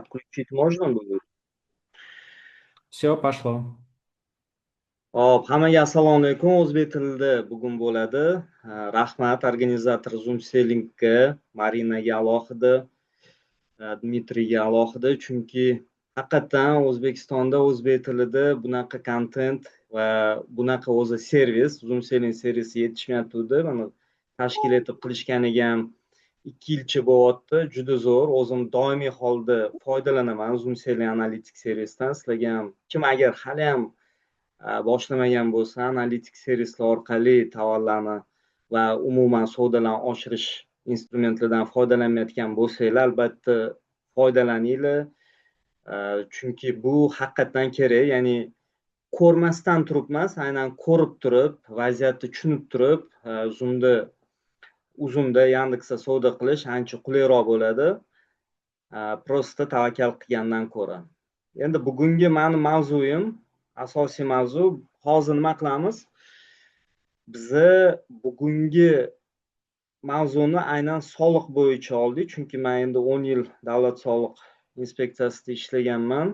Отключить можно будет? Все, пошло. Hop, hammaga assalomu alaykum. O'zbek tilida bugun bo'ladi. Rahmat organizator Zoom Sellingga, Marinaga alohida, Dmitriyga alohida, chunki haqiqatdan O'zbekistonda o'zbek tilida bunaqa kontent va bunaqa o'zi servis, Zoom Selling servisi yetishmayotgandi. Mana tashkil etib qilishganiga ham 2 yilcha bo'lyapti. Juda zo'r. O'zim doimiy holda foydalanaman Zoom Selling analitik servisdan. Sizlarga ham kim agar hali ham boshlamagan bo'lsa, analitik servislar orqali tovarlarni va umuman savdolarni oshirish instrumentlaridan foydalanmayotgan bo'lsanglar, albatta foydalaninglar. Chunki bu haqiqatdan kerak. Ya'ni ko'rmasdan turib emas, aynan ko'rib turib, vaziyatni tushunib turib, Uzumda Yandexda savdo qilish ancha qulayroq bo'ladi. Просто tavakkal qilgandan ko'ra. Endi bugungi mani mavzuyim, asosiy mavzu, hozir nima qilamiz? Biza bugungi mavzuni aynan soliq bo'yicha oldik, chunki men endi 10 yil davlat soliq inspeksiyasida ishlaganman.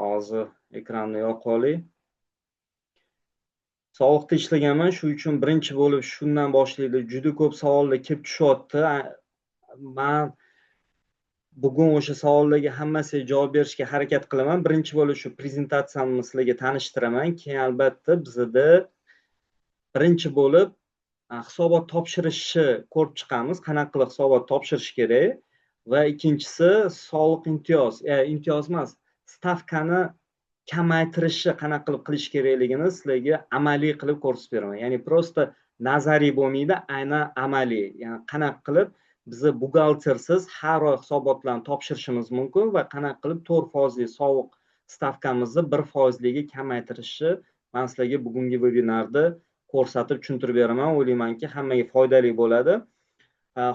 Hozir ekranni yoqib olay. Soliqda ishlaganman, shu uchun birinchi bo'lib shundan boshlaydi. Juda ko'p savollar kelib tushyapti. Men bugun o'sha savollarga hammasiga javob berishga harakat qilaman. Birinchi bo'lib shu prezentatsiyamni sizlarga tanishtiraman. Keyin albatta bizda birinchi bo'lib hisobot topshirishni ko'rib chiqamiz. Qanaqa qilib hisobot topshirish kerak va ikkinchisi soliq imtiyoz, imtiyoz emas, stavkani kamaytirishni qanaqa qilib qilish kerakligini sizlarga amaliy qilib ko'rsatib beraman. Ya'ni просто nazariy bo'lmaydi, aynan amaliy. Ya'ni qanaqa qilib bizni buxgaltersiz har oy hisobotlarni topshirishimiz mumkin va qanaqa qilib 4% soliq stavkamizni 1%ga kamaytirishni men sizlarga bugungi vebinarda ko'rsatib tushuntirib beraman. O'ylaymanki, hammaga foydali bo'ladi.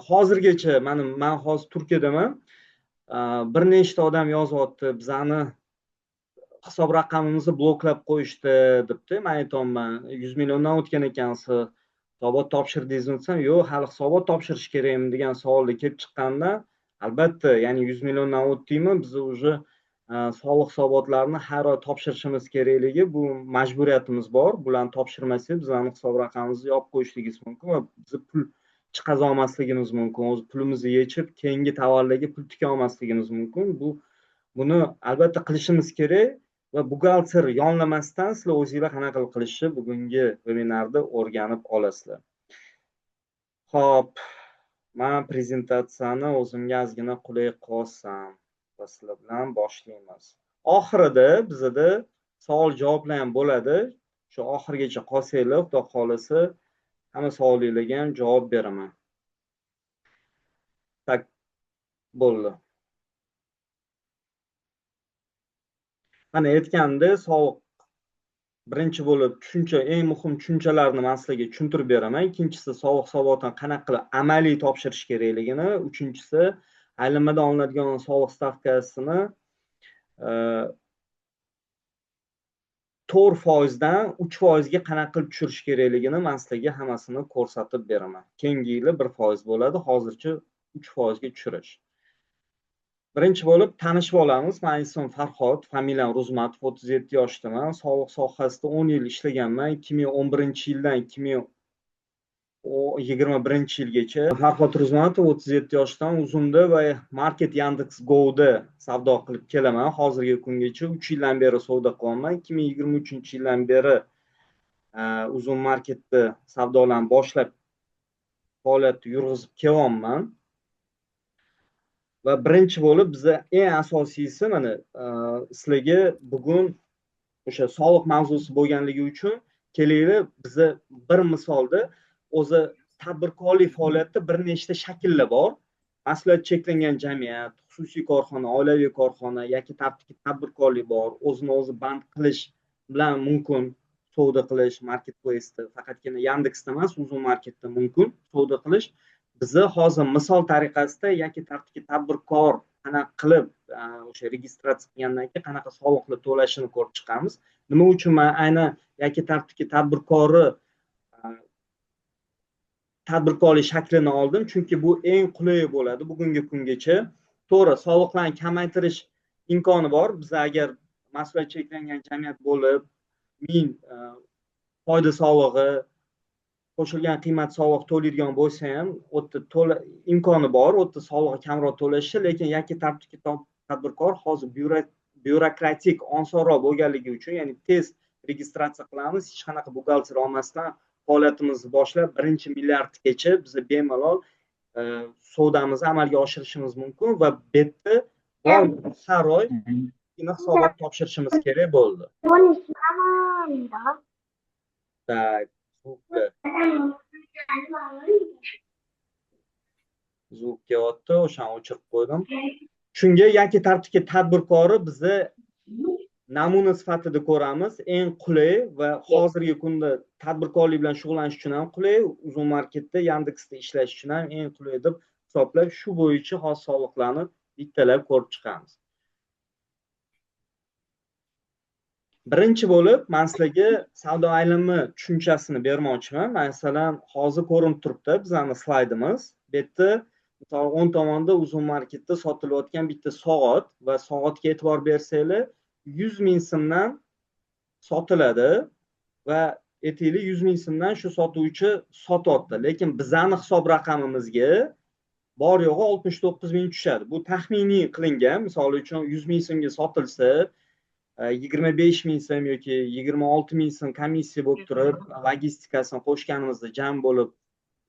Hozirgacha men hozir Turkiyadaman. Bir nechta odam yozyapti, bizani hisob raqamimizni bloklab qo'yishdi debdi. Men aytyapman, 100 milliondan o'tgan ekansiz, hisobot topshirdingizmi desam, yo'q, hali hisobot topshirish kerakmi degan savollar kelib chiqqanda, albatta, ya'ni 100 milliondan o'tdikmi, biz уже soliq hisobotlarini har oy topshirishimiz kerakligi, bu majburiyatimiz bor. Bularni topshirmasak, bizlarni hisob raqamimizni yopib qo'yishligimiz mumkin va biz pul chiqaza olmasligimiz mumkin. O'z pulimizni yechib, keyingi tovarlarga pul tika olmasligimiz mumkin. Buni albatta qilishimiz kerak va buxgalter yonlamasdan sizlar o'zinglar qanaqa qilib qilishni bugungi vebinarda o'rganib olasizlar. Xo'p, men prezentatsiyani o'zimga ozgina qulay qilib olsam va sizlar bilan boshlaymiz. Oxirida bizda savol javoblar ham bo'ladi. Shu oxirigacha qolsanglar, Xudo xolasa, hamma savollarga ham javob beraman. Tak, bo'ldi. Mana aytganimdek, soliq birinchi bo'lib tushuncha, eng muhim tushunchalarni men sizlarga tushuntirib beraman. Ikkinchisi soliq hisobotini qanaqa qilib amaliy topshirish kerakligini, uchinchisi aylanmadan olinadigan soliq stavkasini 4%dan 3%ga qanaqa qilib tushirish kerakligini men sizlarga hammasini ko'rsatib beraman. Keyingi yili 1% bo'ladi, hozircha 3%ga tushirish. Birinchi bo'lib tanishib olamiz. Men ismim Farhod, familiyam Ruzmatov, 37 yoshdaman. Soliq sohasida 10 yil ishlaganman. 2011-yildan 2021-yilgacha. Farhod Ruzmatov, 37 yoshdan, Uzumda va Market Yandex Go'da savdo qilib kelaman. Hozirgi kungacha 3 yildan beri savdo qilyapman. 2023-yildan beri Uzum Marketda savdolarni boshlab faoliyatni yurg'izib kelyapman. Va birinchi bo'lib biza eng asosiysi mana sizlarga bugun o'sha soliq mavzusi bo'lganligi uchun kelinglar biza bir misolda o'zi tadbirkorlik faoliyatida bir nechta shakllar bor. Mas'uliyat cheklangan jamiyat, xususiy korxona, oilaviy korxona yoki tartibli tadbirkorlik bor. O'zini o'zi band qilish bilan mumkin savdo qilish marketplace'da, faqatgina Yandexda emas, Uzum Marketda mumkin savdo qilish. Bizni hozir misol tariqasida yoki tartibli tadbirkor qanaqa qilib o'sha registratsiya qilgandan keyin qanaqa soliqlar to'lashini ko'rib chiqamiz. Nima uchun men aynan yoki tartibli tadbirkori tadbirkorlik shaklini oldim? Chunki bu eng qulay bo'ladi bugungi kungacha. To'g'ri, soliqlarni kamaytirish imkoni bor. Biz agar mas'uliyati cheklangan jamiyat bo'lib, 1000 foyda solig'i, qo'shilgan qiymat solig'i to'laydigan bo'lsa ham, u yerda imkoni bor, u yerda solig'i kamroq to'lashi, lekin yakka tartibdagi tadbirkor hozir byurokratik osonroq bo'lganligi uchun, ya'ni tez registratsiya qilamiz, hech qanaqa buxgalter olmasdan faoliyatimizni boshlab 1 milliardgacha biz bemalol savdamizni amalga oshirishimiz mumkin va bu yerda bor har oy hisobot topshirishimiz kerak bo'ldi. Так, zvuk kelyapti, o'shani o'chirib qo'ydim. Shunga yakka tartibdagi tadbirkorni bizni namuna sifatida ko'ramiz. Eng qulay va hozirgi kunda tadbirkorlik bilan shug'ullanish uchun ham qulay, Uzum Marketda, Yandexda ishlash uchun ham eng qulay deb hisoblab, shu bo'yicha hozir soliqlarni bittalab ko'rib chiqamiz. Birinchi bo'lib men sizlarga savdo aylanma tushunchasini bermoqchiman. Masalan, hozir ko'rinib turibdi bizning slaydimiz. Bu yerda misol o'ng tomonda Uzum Marketda sotilayotgan bitta soat va soatga e'tibor bersanglar 100 ming so'mdan sotiladi va aytaylik 100 ming so'mdan shu sotuvchi sotyapti. Lekin bizning hisob raqamimizga bor yo'g'i 69 ming tushadi. Bu taxminiy qilingan. Misol uchun 100 ming so'mga sotilsa 25 ming so'm yoki 26 ming so'm komissiya bo'lib turib, logistikasini qo'shganimizda jam bo'lib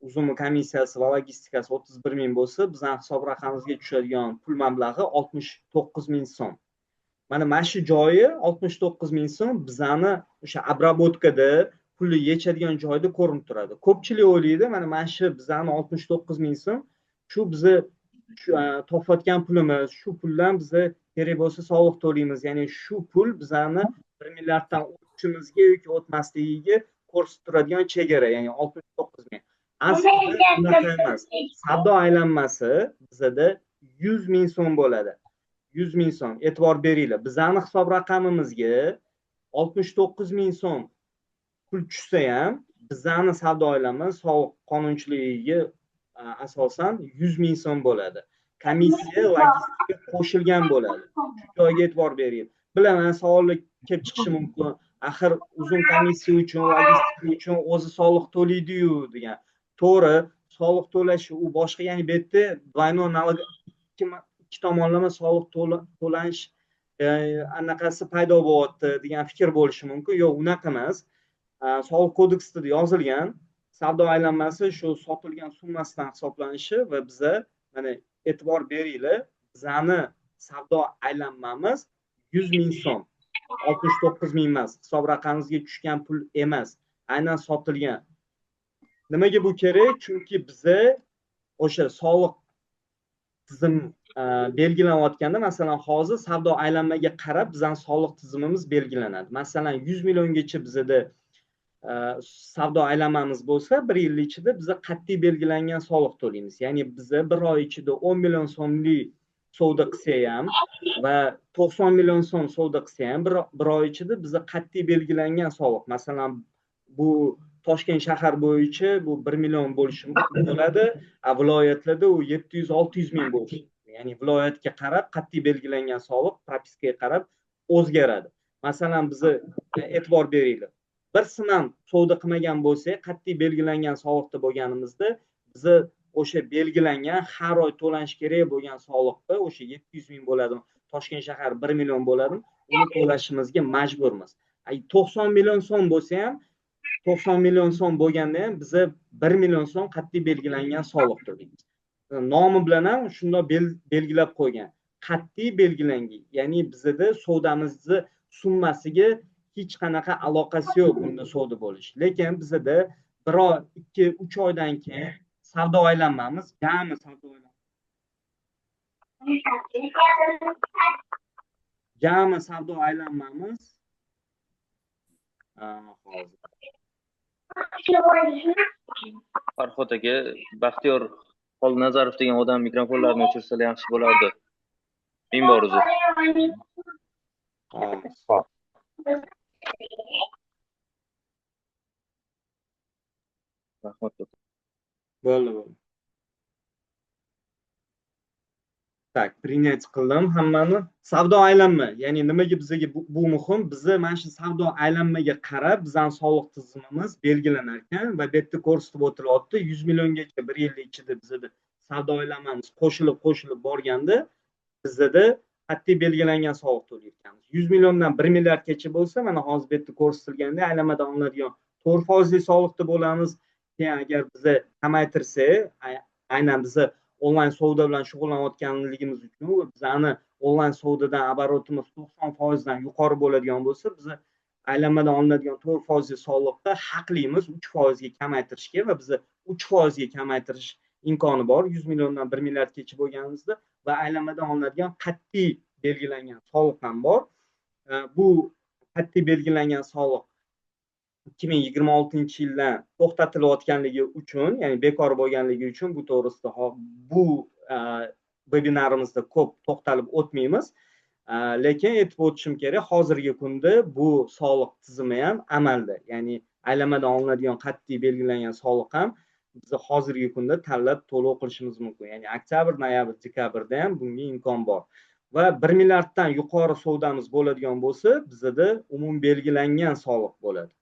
Uzum komissiyasi va logistikasi 31 ming bo'lsa, bizning hisob raqamimizga tushadigan pul mablag'i 69 ming so'm. Mana shu joyi 69 ming so'm bizani o'sha обработкада pulni yechadigan joyda ko'rinib turadi. Ko'pchilik o'ylaydi, mana shu bizani 69 ming so'm shu bizni topayotgan pulimiz, shu puldan bizni kerak bo'lsa soliq to'laymiz. Ya'ni shu pul bizani 1 milliarddan o'tishimizga yoki o'tmasligiga ko'rsatib turadigan chegara, ya'ni 69 ming. Aslida unaqa emas. Savdo aylanmasi bizada 100 ming so'm bo'ladi. 100 ming so'm. E'tibor beringlar. Bizani hisob raqamimizga 69 ming so'm pul tushsa ham, bizani savdo aylanmamiz soliq qonunchiligiga asosan 100 ming so'm bo'ladi. Komissiya, logistika qo'shilgan bo'ladi. Shu joyga e'tibor bering. Bilaman, savollar kelib chiqishi mumkin. Axir Uzum komissiya uchun, logistika uchun o'zi soliq to'laydi-yu degan. To'g'ri, soliq to'lashi u boshqa, ya'ni bu yerda двойной налог, ikki tomonlama soliq to'lanish anaqasi paydo bo'lyapti degan fikr bo'lishi mumkin. Yo'q, unaqa emas. Soliq kodeksida yozilgan savdo aylanmasi shu sotilgan summasidan hisoblanishi va biza mana e'tibor beringlar, bizani savdo aylanmamiz 100 ming so'm, 69 ming emas, hisob raqamimizga tushgan pul emas, aynan sotilgan. Nimaga bu kerak? Chunki biza o'sha soliq tizim belgilanayotganda, masalan, hozir savdo aylanmaga qarab bizning soliq tizimimiz belgilanadi. Masalan, 100 milliongacha bizada savdo aylanmamiz bo'lsa, bir yil ichida biza qat'iy belgilangan soliq to'laymiz. Ya'ni biza bir oy ichida 10 million so'mlik savdo qilsa ham va 90 million so'm savdo qilsa ham bir oy ichida biza qat'iy belgilangan soliq, masalan, bu Toshkent shahar bo'yicha bu 1 million bo'lishi bo'ladi, a viloyatlarda u 700-600 ming bo'lishi. Ya'ni viloyatga qarab qat'iy belgilangan soliq propiskaga qarab o'zgaradi. Masalan, bizni e'tibor beringlar. Bir sinam savdo qilmagan bo'lsak, qat'iy belgilangan soliqda bo'lganimizda bizni o'sha belgilangan har oy to'lanishi kerak bo'lgan soliqda o'sha 700 ming bo'ladimi, Toshkent shahar 1 million bo'ladimi, uni to'lashimizga majburmiz. 90 million so'm bo'lsa ham, 90 million so'm bo'lganda ham biza 1 million so'm qat'iy belgilangan soliq to'laymiz. Nomi bilan ham shundoq belgilab qo'ygan. Qat'iy belgilangan. Ya'ni bizda savdamizni summasiga hech qanaqa aloqasi yo'q bunda savdo bo'lish. Lekin bizda bir oy, 2, 3 oydan keyin savdo aylanmamiz, jami savdo aylanmamiz. Jami savdo aylanmamiz. Hozir. Farhod aka, Baxtiyor Xolnazarov degan odam mikrofonlarini o'chirsalar yaxshi bo'lardi. Ming bor uzr. Hop. Rahmat. Bo'ldi, bo'ldi. Так, принять qildim hammani. Savdo aylanma, ya'ni nimaga bizga bu muhim? Bizni mana shu savdo aylanmaga qarab bizani soliq tizimimiz belgilanar ekan va bu yerda ko'rsatib o'tilyapti, 100 milliongacha bir yil ichida bizada savdo aylanmamiz qo'shilib qo'shilib borganda, bizada qat'iy belgilangan soliq to'layotganmiz. 100 milliondan 1 milliardgacha bo'lsa, mana hozir bu yerda ko'rsatilgandek, aylanmadan olinadigan 4 foizli soliqda bo'lamiz. Keyin agar biza kamaytirsak, aynan biza onlayn savdo bilan shug'ullanayotganligimiz uchun va bizani onlayn savdodan оборот imiz 90 foizdan yuqori bo'ladigan bo'lsa, biza aylanmadan olinadigan 4 foizli soliqda haqlimiz 3 foizga kamaytirishga va biza 3 foizga kamaytirish imkoni bor 100 milliondan 1 milliardgacha bo'lganimizda. Va aylanmadan olinadigan qat'iy belgilangan soliq ham bor. Bu qat'iy belgilangan soliq 2026-yildan to'xtatilayotganligi uchun, ya'ni bekor bo'lganligi uchun, bu to'g'risida bu vebinarimizda ko'p to'xtalib o'tmaymiz. Lekin aytib o'tishim kerak, hozirgi kunda bu soliq tizimi ham amalda, ya'ni aylanmadan olinadigan qat'iy belgilangan soliq ham biz hozirgi kunda tanlab to'lov qilishimiz mumkin, ya'ni oktyabr, noyabr, dekabrda ham bunga imkon bor. Va 1 milliarddan yuqori savdomiz bo'ladigan bo'lsa, bizada umum belgilangan soliq bo'ladi.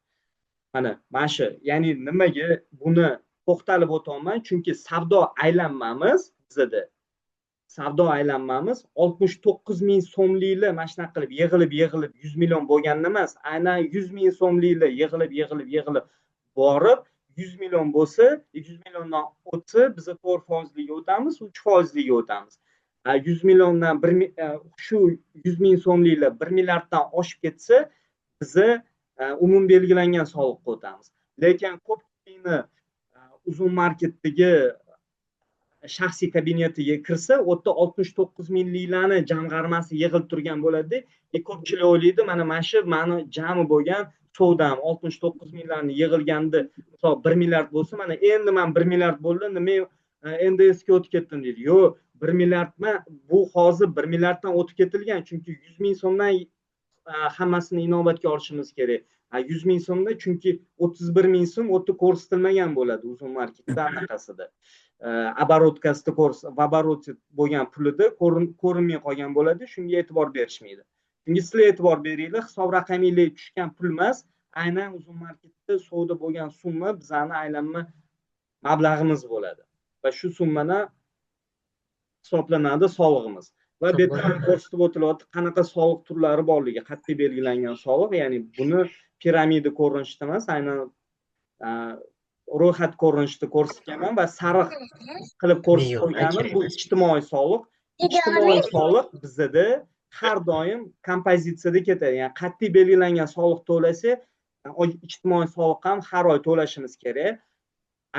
Mana shu, ya'ni nimaga buni to'xtalib o'tyapman? Chunki savdo aylanmamiz, bizada savdo aylanmamiz 69 ming so'mliklar mana shunaqa qilib yig'ilib yig'ilib 100 million bo'lganda emas, aynan 100 ming so'mliklar yig'ilib yig'ilib yig'ilib borib 100 million bo'lsa, 100 milliondan o'tsa, biza 4 foizliga o'tamiz, 3 foizliga o'tamiz. 100 milliondan bir, shu 100 ming so'mliklar 1 milliarddan oshib ketsa, biza umum belgilangan soliqqa o'tamiz. Lekin ko'pchilikni Uzum Marketdagi shaxsiy kabinetiga kirsa, u yerda 69 mingliklarni jamg'armasi yig'ilib turgan bo'ladida. E ko'pchilik o'ylaydi, mana shu mani jami bo'lgan savdam 69 minglarni yig'ilganda, misol, 1 milliard bo'lsa, mana endi man 1 milliard bo'ldi, nima, НДС ga o'tib ketdim, deydi. Yo'q, 1 milliardman, bu hozir 1 milliarddan o'tib ketilgan, chunki 100 ming so'mdan hammasini inobatga olishimiz kerak. 100 ming so'mda, chunki 31 ming so'm u yerda ko'rsatilmagan bo'ladi Uzum Marketda anaqasida, оборотка sida, в обороте bo'lgan pulida ko'rinmay qolgan bo'ladi. Shunga e'tibor berishmaydi. Shunga sizlar e'tibor beringlar, hisob raqamiylik tushgan pul emas, aynan Uzum Marketda savdo bo'lgan summa bizani aylanma mablag'imiz bo'ladi va shu summadan hisoblanadi solig'imiz. Va bu yerda ham ko'rsatib o'tilyapti qanaqa soliq turlari borligi. Qat'iy belgilangan soliq, ya'ni buni piramida ko'rinishida emas, aynan ro'yxat ko'rinishida ko'rsatganman va sariq qilib ko'rsatib qo'yganim bu ijtimoiy soliq. Ijtimoiy soliq bizada har doim kompozitsiyada ketadi, ya'ni qat'iy belgilangan soliq to'lasak, ijtimoiy soliq ham har oy to'lashimiz kerak.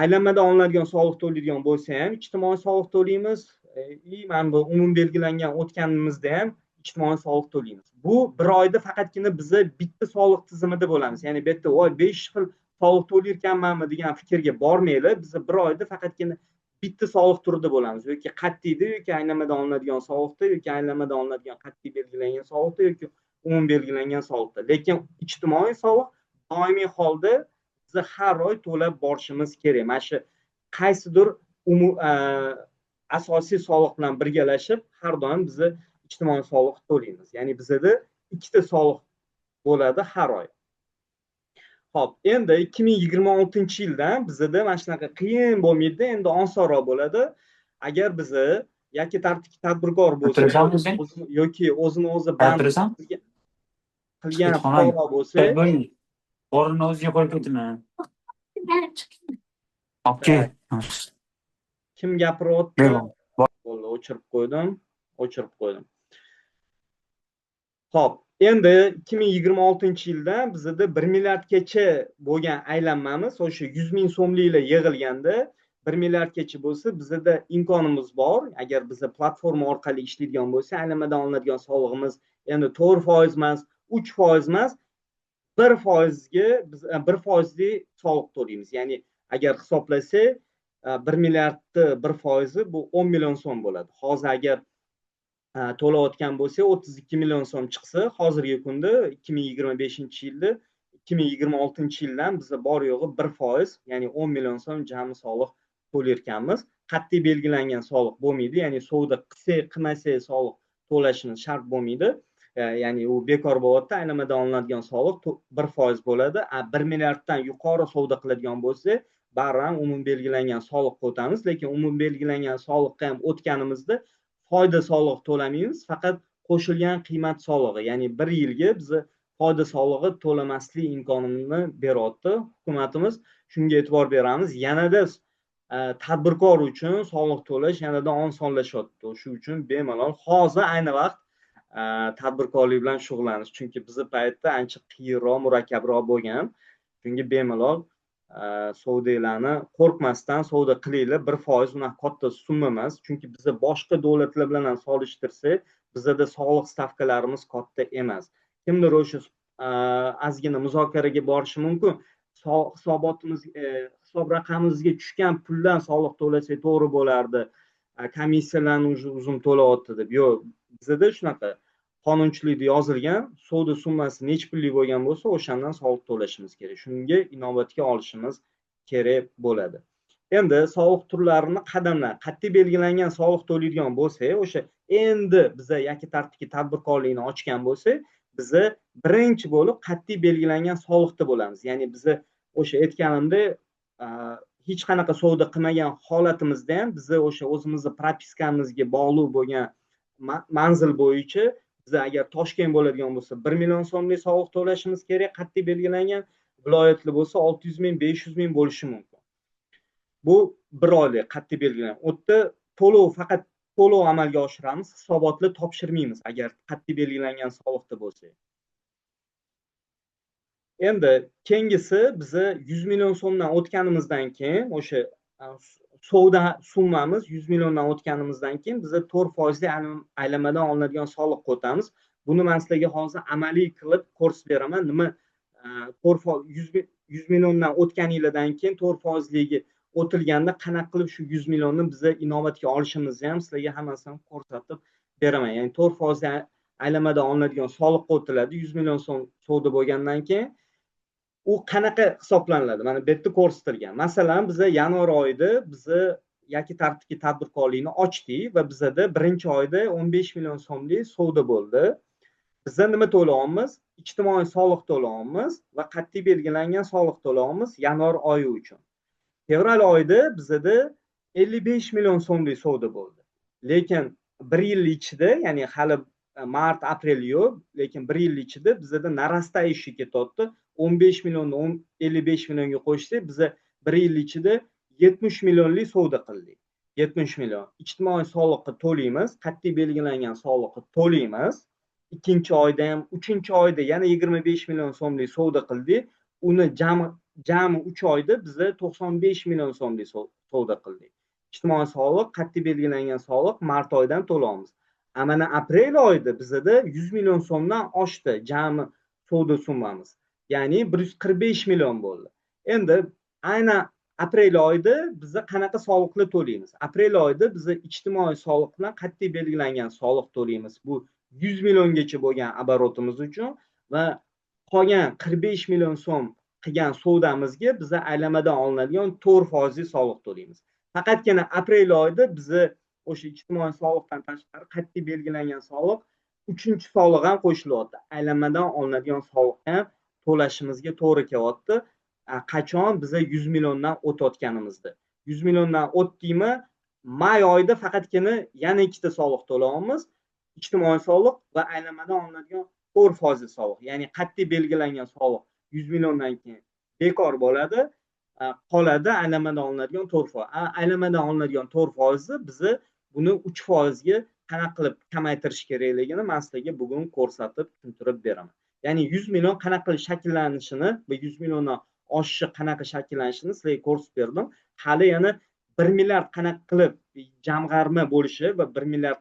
Aylanmadan olinadigan soliq to'laydigan bo'lsa ham, ijtimoiy soliq to'laymiz и mana bu umum belgilangan o'tganimizda ham ijtimoiy soliq to'laymiz. Bu bir oyda faqatgina biza bitta soliq tizimida bo'lamiz, ya'ni bu yerda voy, besh xil soliq to'layotganmanmi degan fikrga bormanglar. Biza bir oyda faqatgina bitta soliq turida bo'lamiz: yoki qat'iyda, yoki aylanmadan olinadigan soliqda, yoki aylanmadan olinadigan qat'iy belgilangan soliqda, yoki umum belgilangan soliqda. Lekin ijtimoiy soliq doimiy holda biza har oy to'lab borishimiz kerak, mana shu qaysidir asosiy soliq bilan birgalashib har doim biza ijtimoiy soliq to'laymiz, ya'ni bizada ikkita soliq bo'ladi har oy. Ho'p, endi 2026-yildan bizada mana shunaqa qiyin bo'lmaydi, endi osonroq bo'ladi. Agar biza yakka tartibli tadbirkor bo'lsa yoki o'zini o'zi band qilgan fuqaro bo'lsa. Borini o'ziga qo'yib ketma. Olib kel. Kim gapiryapti? Bo'ldi, o'chirib qo'ydim, o'chirib qo'ydim. Ho'p, endi 2026-yildan bizada 1 milliardgacha bo'lgan aylanmamiz, o'sha 100 ming so'mliklar yig'ilganda 1 milliardgacha bo'lsa, bizada imkonimiz bor. Agar biza platforma orqali ishlaydigan bo'lsa, aylanmadan olinadigan solig'imiz endi 4 foiz emas, 3 foiz emas, 1 foizga, biz 1 foizli soliq to'laymiz. Ya'ni agar hisoblasak, 1 milliardni 1 foizi bu 10 million so'm bo'ladi. Hozir agar to'layotgan bo'lsak, 32 million so'm chiqsa, hozirgi kunda, 2025-yilda, 2026-yildan biza bor yo'g'i 1 foiz, ya'ni 10 million so'm jami soliq to'layotganmiz. Qat'iy belgilangan soliq bo'lmaydi, ya'ni savdo qilsak, qilmasak soliq to'lashimiz shart bo'lmaydi. Ya'ni u bekor bo'lyapti. Aylanmadan olinadigan soliq 1% bo'ladi. 1 milliarddan yuqori savdo qiladigan bo'lsak, baribir ham umumiy belgilangan soliqqa o'tamiz, lekin umumiy belgilangan soliqqa ham o'tganimizda foyda solig'i to'lamaymiz, faqat qo'shilgan qiymat solig'i, ya'ni bir yilga biza foyda solig'i to'lamaslik imkonini beryapti hukumatimiz. Shunga e'tibor beramiz. Yanada tadbirkor uchun soliq to'lash yanada osonlashyapti. Shu uchun bemalol hozir ayni vaqt tadbirkorlik bilan shug'ullanish, chunki bizni paytda ancha qiyinroq, murakkabroq bo'lgan. Shunga bemalol savdolarni qo'rqmasdan savdo qilinglar. 1% unaqa katta summa emas, chunki biza boshqa davlatlar bilan ham solishtirsak, bizada soliq stavkalarimiz katta emas. Kimdir o'sha ozgina muzokaraga borishi mumkin, hisobotimiz, hisob raqamimizga tushgan puldan soliq to'lasak to'g'ri bo'lardi, komissiyalarni уже uzun to'layapti deb. Yo'q, bizada shunaqa qonunchilikda yozilgan, savdo summasi necha pullik bo'lgan bo'lsa, o'shandan soliq to'lashimiz kerak. Shunga inobatga olishimiz kerak bo'ladi. Endi soliq turlarini qadamlar, qat'iy belgilangan soliq to'laydigan bo'lsak, o'sha endi biza yakka tartibli tadbirkorlikni ochgan bo'lsak, biza birinchi bo'lib qat'iy belgilangan soliqda bo'lamiz. Ya'ni biza o'sha aytganimdek, hech qanaqa savdo qilmagan holatimizda ham biza o'sha o'zimizni propiskamizga bog'liq bo'lgan manzil bo'yicha, biza agar Toshkent bo'ladigan bo'lsa, 1 million so'mlik soliq to'lashimiz kerak qat'iy belgilangan, viloyatli bo'lsa 600 ming, 500 ming bo'lishi mumkin. Bu bir oylik qat'iy belgilangan. U yerda to'lov, faqat to'lov amalga oshiramiz, hisobotni topshirmaymiz agar qat'iy belgilangan soliqda bo'lsak. Endi keyingisi, biza 100 million so'mdan o'tganimizdan keyin, o'sha savdo summamiz 100 milliondan o'tganimizdan keyin biza 4 foizli aylanmadan olinadigan soliqqa o'tamiz. Buni man sizlarga hozir amaliy qilib ko'rsatib beraman. Nima 100 milliondan o'tganinglardan keyin 4 foizligi o'tilganda qanaqa qilib shu 100 millionni biza inobatga olishimizni ham sizlarga hammasini ko'rsatib beraman. Ya'ni 4 foizli aylanmadan olinadigan soliqqa o'tiladi 100 million so'm savdo bo'lgandan keyin. U qanaqa hisoblaniladi? Mana bu yerda ko'rsatilgan. Masalan, biza yanvar oyida biza yakka tartibli tadbirkorlikni ochdik va bizada birinchi oyda 15 million so'mlik savdo bo'ldi. Biza nima to'layapmiz? Ijtimoiy soliq to'layapmiz va qat'iy belgilangan soliq to'layapmiz yanvar oyi uchun. Fevral oyida bizada 55 million so'mlik savdo bo'ldi. Lekin bir yil ichida, ya'ni hali mart, aprel yo'q, lekin bir yil ichida bizada нарастающий ketyapti. 15 millionni 55 millionga qo'shsak, biza bir yil ichida 70 millionlik savdo qildik. 70 million. Ijtimoiy soliqni to'laymiz, qat'iy belgilangan soliqni to'laymiz. Ikkinchi oyda ham, uchinchi oyda yana 25 million so'mlik savdo qildik. Uni jami 3 oyda biza 95 million so'mlik savdo qildik. Ijtimoiy soliq, qat'iy belgilangan soliq mart oyidan to'laymiz. Mana aprel oyida bizada 100 million so'mdan oshdi jami savdo summamiz. Ya'ni 145 million bo'ldi. Endi aynan aprel oyida biza qanaqa soliqlar to'laymiz? Aprel oyida biza ijtimoiy soliq bilan qat'iy belgilangan soliq to'laymiz. Bu 100 milliongacha bo'lgan оборот imiz uchun va qolgan 45 million so'm qilgan savdomizga biza aylanmadan olinadigan 4 foizli soliq to'laymiz. Faqatgina aprel oyida biza o'sha ijtimoiy soliqdan tashqari qat'iy belgilangan soliq, uchinchi soliq ham qo'shilyapti. Aylanmadan olinadigan soliqni ham to'lashimizga to'g'ri kelyapti. Qachon biza 100 milliondan o'tayotganimizda. 100 milliondan o'tdikmi, may oyida faqatgina yana ikkita soliq to'layapmiz. Ijtimoiy soliq va aylanmadan olinadigan 4 foizli soliq. Ya'ni qat'iy belgilangan soliq 100 milliondan keyin bekor bo'ladi, qoladi aylanmadan olinadigan 4%. Aylanmadan olinadigan 4 foizni biza buni 3 foizga qanaqa qilib kamaytirish kerakligini men sizlarga bugun ko'rsatib, tushuntirib beraman. Ya'ni 100 million qanaqa qilib shakllanishini va 100 milliondan oshishi qanaqa shakllanishini sizlarga ko'rsatib berdim. Hali yana 1 milliard qanaqa qilib jamg'arma bo'lishi va 1 milliard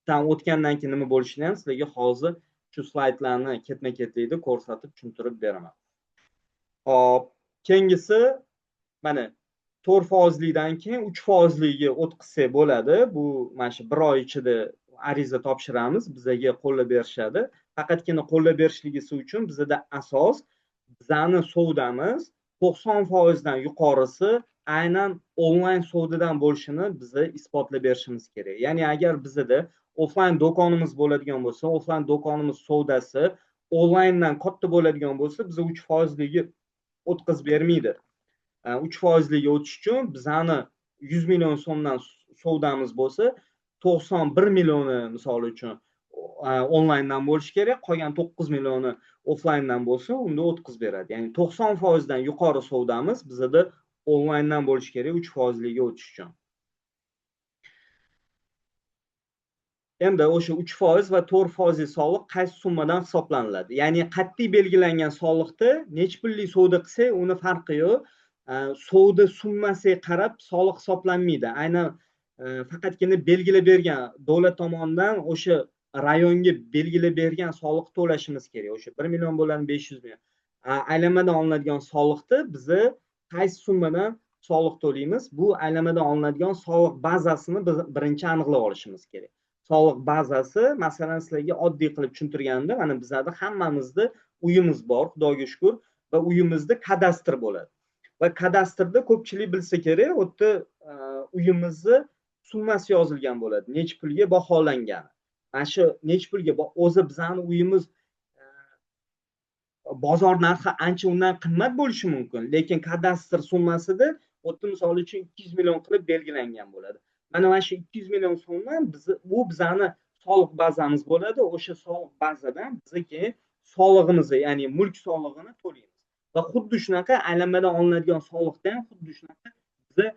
dan o'tgandan keyin nima bo'lishini ham sizlarga hozir shu slaydlarni ketma-ketlikda ko'rsatib tushuntirib beraman. Xo'p, keyingisi mana 4 foizlikdan keyin 3 foizligiga o'tkazsak bo'ladi. Bu mana shu bir oy ichida ariza topshiramiz, bizaga qo'llab berishadi. Faqatgina qo'llab berishligisi uchun bizada asos bizani savdamiz 90% dan yuqorisi aynan onlayn savdodan bo'lishini biza isbotlab berishimiz kerak. Ya'ni agar bizada offlayn do'konimiz bo'ladigan bo'lsa, offlayn do'konimiz savdosi onlayndan katta bo'ladigan bo'lsa, biza 3 foizligi o'tkazib bermaydi. 3 foizliga o'tish uchun bizani 100 million so'mdan savdomiz bo'lsa, 91 millioni, misol uchun, onlayndan bo'lishi kerak, qolgan 9 millioni offlayndan bo'lsa, unda o'tkazib beradi. Ya'ni 90 foizdan yuqori savdomiz bizada onlayndan bo'lishi kerak 3 foizliga o'tish uchun. Endi o'sha 3% va 4 foizli soliq qaysi summadan hisoblaniladi? Ya'ni qat'iy belgilangan soliqda necha pullik savdo qilsak, uni farqi yo'q, savdo summasiga qarab soliq hisoblanmaydi. Aynan faqatgina belgilab bergan, davlat tomonidan o'sha rayonga belgilab bergan soliq to'lashimiz kerak. O'sha 1 million bo'ladi, 500 million. Aylanmadan olinadigan soliqda biza qaysi summadan soliq to'laymiz? Bu aylanmadan olinadigan soliq bazasini biz birinchi aniqlab olishimiz kerak. Soliq bazasi, masalan, sizlarga oddiy qilib tushuntirganda, mana bizlarda hammamizda uyimiz bor, Xudoga shukur, va uyimizda kadastr bo'ladi va kadastrda, ko'pchilik bilsa kerak, u yerda uyimizni summasi yozilgan bo'ladi, necha pulga baholangani. Mana shu necha pulga o'zi bizani uyimiz bozor narxi ancha undan qimmat bo'lishi mumkin, lekin kadastr summasida u yerda, misol uchun, 200 million qilib belgilangan bo'ladi. Mana shu 200 million so'mdan bizni, bu bizani soliq bazamiz bo'ladi. O'sha soliq bazadan biza keyin solig'imizni, ya'ni mulk solig'ini to'laymiz. Va xuddi shunaqa aylanmadan olinadigan soliqda ham xuddi shunaqa biza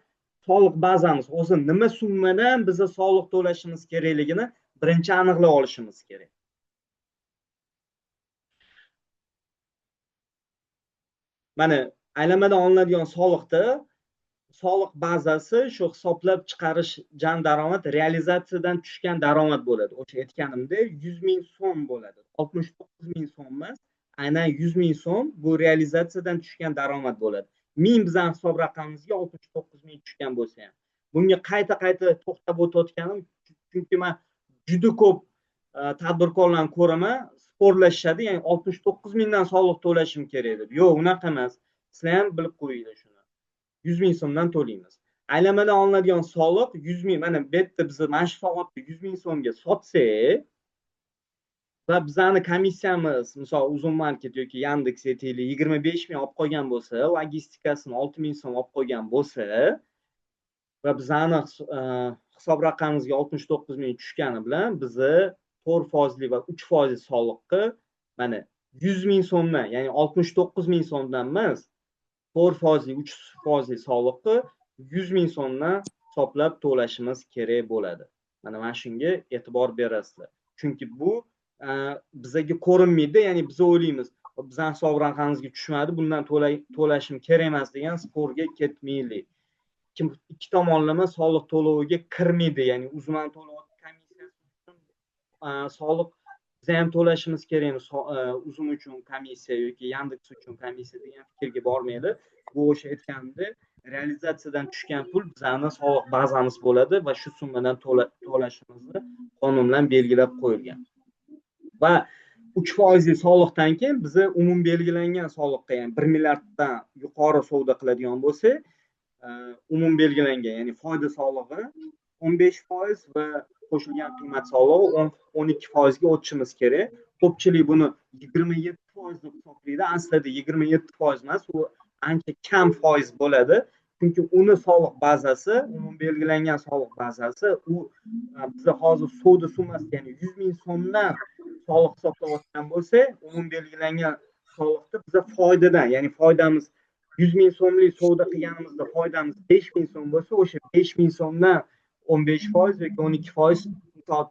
soliq bazamiz o'zi nima summadan biza soliq to'lashimiz kerakligini birinchi aniqlab olishimiz kerak. Mana, aylanmadan olinadigan soliqda soliq bazasi shu hisoblab chiqarish jam daromad realizatsiyadan tushgan daromad bo'ladi. O'sha aytganimdek, 100 ming so'm bo'ladi, 69 ming so'm emas, aynan 100 ming so'm bu realizatsiyadan tushgan daromad bo'ladi. Ming bizani hisob raqamimizga 69 ming tushgan bo'lsa ham. Bunga qayta qayta to'xtab o'tayotganim, chunki man juda ko'p tadbirkorlarni ko'raman, спор lashishadi, ya'ni 69 mingdan soliq to'lashim kerak deb. Yo'q, unaqa emas, sizlar ham bilib qo'yinglar shuni, 100 ming so'mdan to'laymiz aylanmadan olinadigan soliq. 100 ming, mana bu yerda biz mana shu soatda 100 ming so'mga sotsak va bizani komissiyamiz, misol, Uzum Market yoki Yandeks, aytaylik, 25 ming olib qolgan bo'lsa, logistikasini 6 ming so'm olib qolgan bo'lsa va bizani hisob raqamimizga 69 ming tushgani bilan bizni 4 foizli va 3 foizli soliqni, mana, 100 ming so'mdan, ya'ni 69 ming so'mdan emas, 4 foizli, 3 foizli soliqni 100 ming so'mdan hisoblab to'lashimiz kerak bo'ladi. Mana shunga e'tibor berasizlar, chunki bu bizaga ko'rinmaydi. Ya'ni biz o'ylaymiz, bizani hisob raqamimizga tushmadi, bundan to'lashim kerak emas degan спор ga ketmaylik. Ikki tomonlama soliq to'loviga kirmaydi. Ya'ni Uzumani to'layotgan komissiyasi uchun soliq biza ham to'lashimiz kerakmi, Uzum uchun komissiya yoki Yandeks uchun komissiya degan fikrga bormaydi. Bu o'sha aytganimdek, realizatsiyadan tushgan pul bizani soliq bazamiz bo'ladi va shu summadan to'lashimizni qonun bilan belgilab qo'yilgan. Va 3 foizli soliqdan keyin biza umum belgilangan soliqqa, ya'ni 1 milliarddan yuqori savdo qiladigan bo'lsak, umum belgilangan, ya'ni foyda solig'i 15% va qo'shilgan qiymat solig'i 12 foizga o'tishimiz kerak. Ko'pchilik buni 27% deb hisoblaydi. Aslida 27% emas, u ancha kam foiz bo'ladi, chunki uni soliq bazasi, umum belgilangan soliq bazasi, u biza hozir savdo summasi, ya'ni 100 ming so'mdan soliq hisoblayotgan bo'lsak, umum belgilangan soliqni biza foydadan, ya'ni foydamiz 100 ming so'mlik savdo qilganimizda foydamiz 5 ming so'm bo'lsa, o'sha 5 ming so'mdan 15% yoki 12%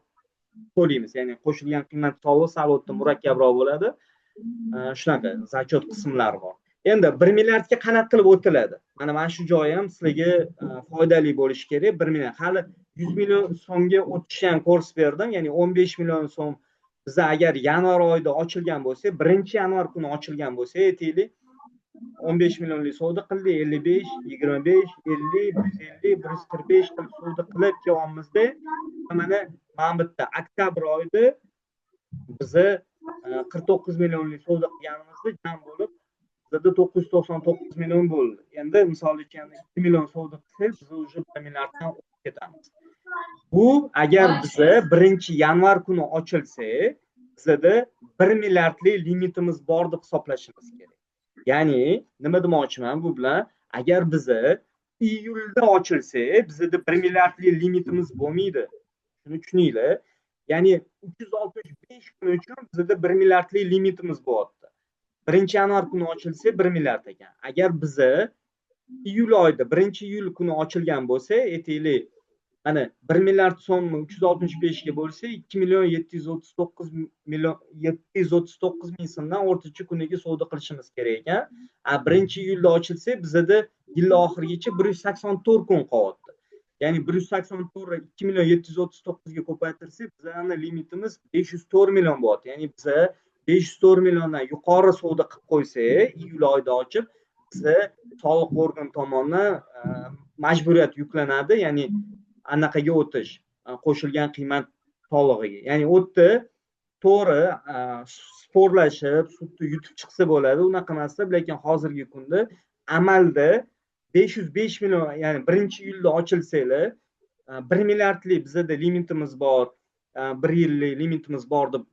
to'laymiz. Ya'ni qo'shilgan qiymat solig'i sal o'tda murakkabroq bo'ladi. Shunaqa зачёт qismlari bor. Endi 1 milliardga qanaqa qilib o'tiladi? Mana shu joyi ham sizlarga foydali bo'lishi kerak. 1 milliard, hali 100 million so'mga o'tishni ham ko'rsatib berdim. Ya'ni 15 million so'm biza agar yanvar oyida ochilgan bo'lsak, 1-yanvar kuni ochilgan bo'lsak, aytaylik, 15 millionlik savdo qildik, 55, 25, 50, 150, 145 qilib savdo qilib kelyapmizda. Mana bu yerda oktyabr oyida biza 49 millionlik savdo qilganimizda jam bo'lib Bizda 999 million bo'ldi. Endi misol uchun 2 million savdo qilsak, biz уже 1 milliarddan o'tib ketamiz. Bu agar biza 1-yanvar kuni ochilsak, bizada 1 milliardlik limitimiz bor deb hisoblashimiz kerak. Ya'ni nima demoqchiman bu bilan? Agar biza iyulda ochilsak, bizada 1 milliardlik limitimiz bo'lmaydi. Shuni tushuninglar. Ya'ni 365 kun uchun bizada 1 milliardlik limitimiz bo'lyapti. 1-yanvar kuni ochilsa 1 milliard ekan. Agar biza iyul oyida 1-iyul kuni ochilgan bo'lsa, aytaylik, mana 1 milliard so'mni 365 ga bo'lsa, 2 million 739 million 739 ming so'mdan o'rtacha kuniga savdo qilishimiz kerak ekan. A 1-iyulda ochilsa, bizada yil oxirigacha 184 kun qolyapti. Ya'ni 184 2 million 739 ga ko'paytirsak, bizning limitimiz 504 million bo'lyapti. Ya'ni biza 504 milliondan yuqori savdo qilib qo'ysak, iyul oyida ochib, biza soliq organ tomonidan majburiyat yuklanadi, ya'ni anaqaga o'tish, qo'shilgan qiymat solig'iga. Ya'ni o'tdi, to'g'ri, sporlashib, sudda yutib chiqsa bo'ladi, unaqa emas, lekin hozirgi kunda amalda 505 million, ya'ni 1-iyulda ochilsanglar, 1 milliardlik bizada limitimiz bor, 1 yillik limitimiz bor deb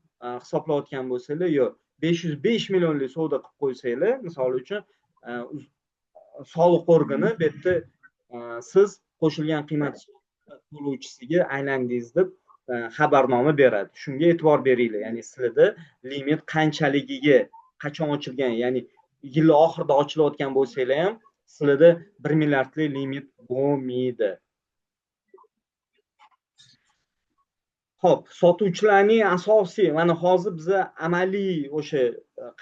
hisoblayotgan bo'lsanglar, yo'q, 505 millionlik savdo qilib qo'ysanglar, misol uchun, soliq organi bu yerda siz qo'shilgan qiymat to'lovchisiga aylandingiz deb xabarnoma beradi. Shunga e'tibor beringlar. Ya'ni sizlarda limit qanchaligiga, qachon ochilgan, ya'ni yil oxirida ochilayotgan bo'lsanglar ham sizlarda 1 milliardlik limit bo'lmaydi. Xo'p, sotuvchilarning asosiy, mana hozir biz amaliy o'sha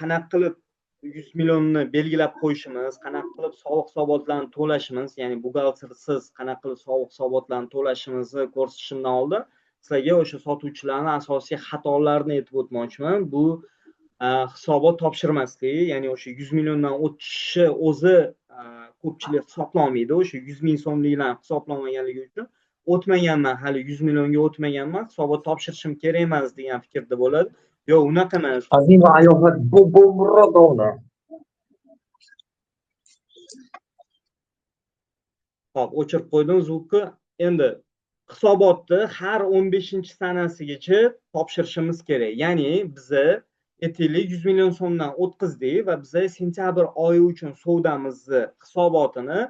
qanaqa qilib 100 millionni belgilab qo'yishimiz, qanaqa qilib soliq hisobotlarini to'lashimiz, ya'ni buxgaltersiz qanaqa qilib soliq hisobotlarini to'lashimizni ko'rsatishimdan oldin sizlarga o'sha sotuvchilarning asosiy xatolarini aytib o'tmoqchiman. Bu hisobot topshirmaslik, ya'ni o'sha 100 milliondan o'tishi o'zi ko'pchilik hisoblolmaydi, o'sha 100 ming so'mliklarni hisoblamaganligi uchun o'tmaganman, hali 100 millionga o'tmaganman, hisobot topshirishim kerak emas degan fikrda bo'ladi. Yo'q, unaqa emas. Azima Ayohat Bobomurodovna. Xo'p, o'chirib qo'ydim zvukni. Endi hisobotni har 15-sanasigacha topshirishimiz kerak. Ya'ni biza aytaylik 100 million so'mdan o'tkazdik va biza sentyabr oyi uchun savdamizni hisobotini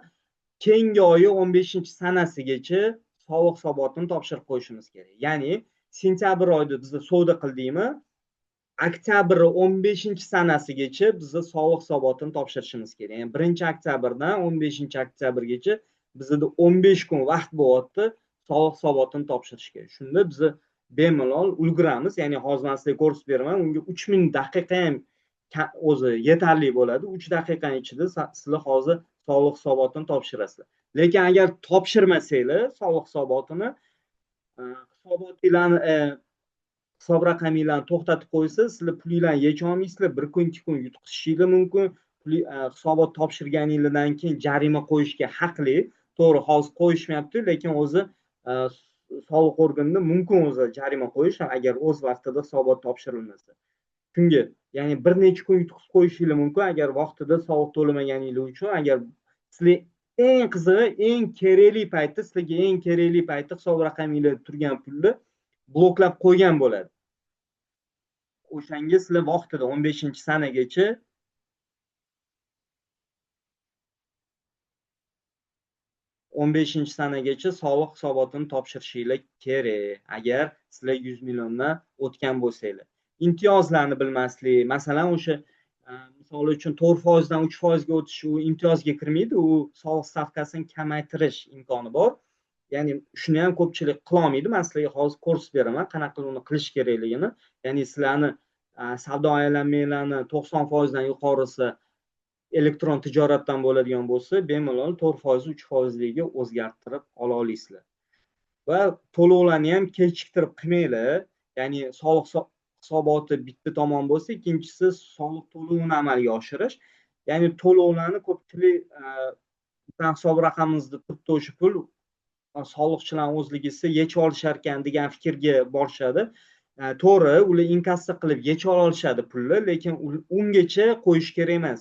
keyingi oyi 15-sanasigacha soliq hisobotini topshirib qo'yishimiz kerak. Ya'ni sentyabr oyida biz savdo qildikmi, oktyabr 15-sanasigacha biz soliq hisobotini topshirishimiz kerak. Ya'ni 1-oktyabrdan 15-oktyabrgacha bizda 15 kun vaqt bo'lyapti soliq hisobotini topshirish kerak. Shunda biz bemalol ulguramiz. Ya'ni hozir men sizlarga ko'rsatib beraman, unga 3000 daqiqa ham o'zi yetarli bo'ladi. 3 daqiqaning ichida sizlar hozir soliq hisobotini topshirasizlar. Lekin agar topshirmasanglar soliq hisobotini, hisobotinglarni, hisob raqaminglarni to'xtatib qo'ysa, sizlar pulinglarni yecha olmaysizlar, bir kun, 2 kun yutqizishingiz mumkin. Hisobot topshirganingizdan keyin jarima qo'yishga haqli. To'g'ri, hozir qo'yishmayapti, lekin o'zi soliq organida mumkin o'zi jarima qo'yish, agar o'z vaqtida hisobot topshirilmasa. Shunga, ya'ni bir necha kun yutqizib qo'yishingiz mumkin agar vaqtida soliq to'lamaganingiz uchun. Agar sizlar eng qizig'i, eng kerakli paytda, sizlarga eng kerakli paytda hisob raqamingizda turgan pulni bloklab qo'ygan bo'ladi. O'shanga sizlar vaqtida 15-sanagacha soliq hisobotini topshirishinglar kerak agar sizlar 100 milliondan o'tgan bo'lsanglar. Imtiyozlarni bilmaslik, masalan, o'sha misol uchun 4% dan 3% ga o'tish u imtiyozga kirmaydi, u soliq stavkasini kamaytirish imkoni bor. Ya'ni shuni ham ko'pchilik qila olmaydi. Men sizlarga hozir ko'rsatib beraman, qanaqa qilib uni qilish kerakligini. Ya'ni sizlarni savdo aylanmalarini 90% dan yuqorisi elektron tijoratdan bo'ladigan bo'lsa, bemalol 4%, 3%ligiga o'zgartirib ola olasizlar. Va to'lovlarni ham kechiktirib qilmanglar. Ya'ni soliq hisoboti bitta tomon bo'lsa, ikkinchisi soliq to'lovini amalga oshirish. Ya'ni to'lovlarni ko'pchilik hisob raqamimizda turibdi o'sha pul, soliqchilar o'zligisi yechib olishar ekan degan fikrga borishadi. To'g'ri, ular inkassa qilib yechib olishadi pulni, lekin ungacha qo'yish kerak emas.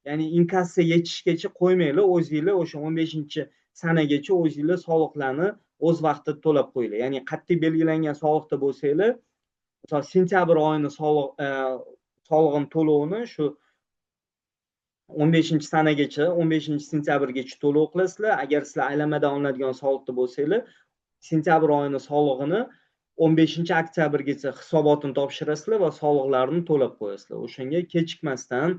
Ya'ni inkassa yetishgacha qo'ymanglar, o'zinglar o'sha 15-sanagacha o'zinglar soliqlarni o'z vaqtida to'lab qo'yinglar. Ya'ni qat'iy belgilangan soliqda bo'lsanglar, misol sentyabr oyini solig'ini to'lovini shu 15-sanagacha, 15-sentyabrgacha to'lov qilasizlar. Agar sizlar aylanmadan olinadigan soliqda bo'lsanglar, sentyabr oyini solig'ini 15-oktyabrgacha hisobotini topshirasizlar va soliqlarni to'lab qo'yasizlar. O'shanga kechikmasdan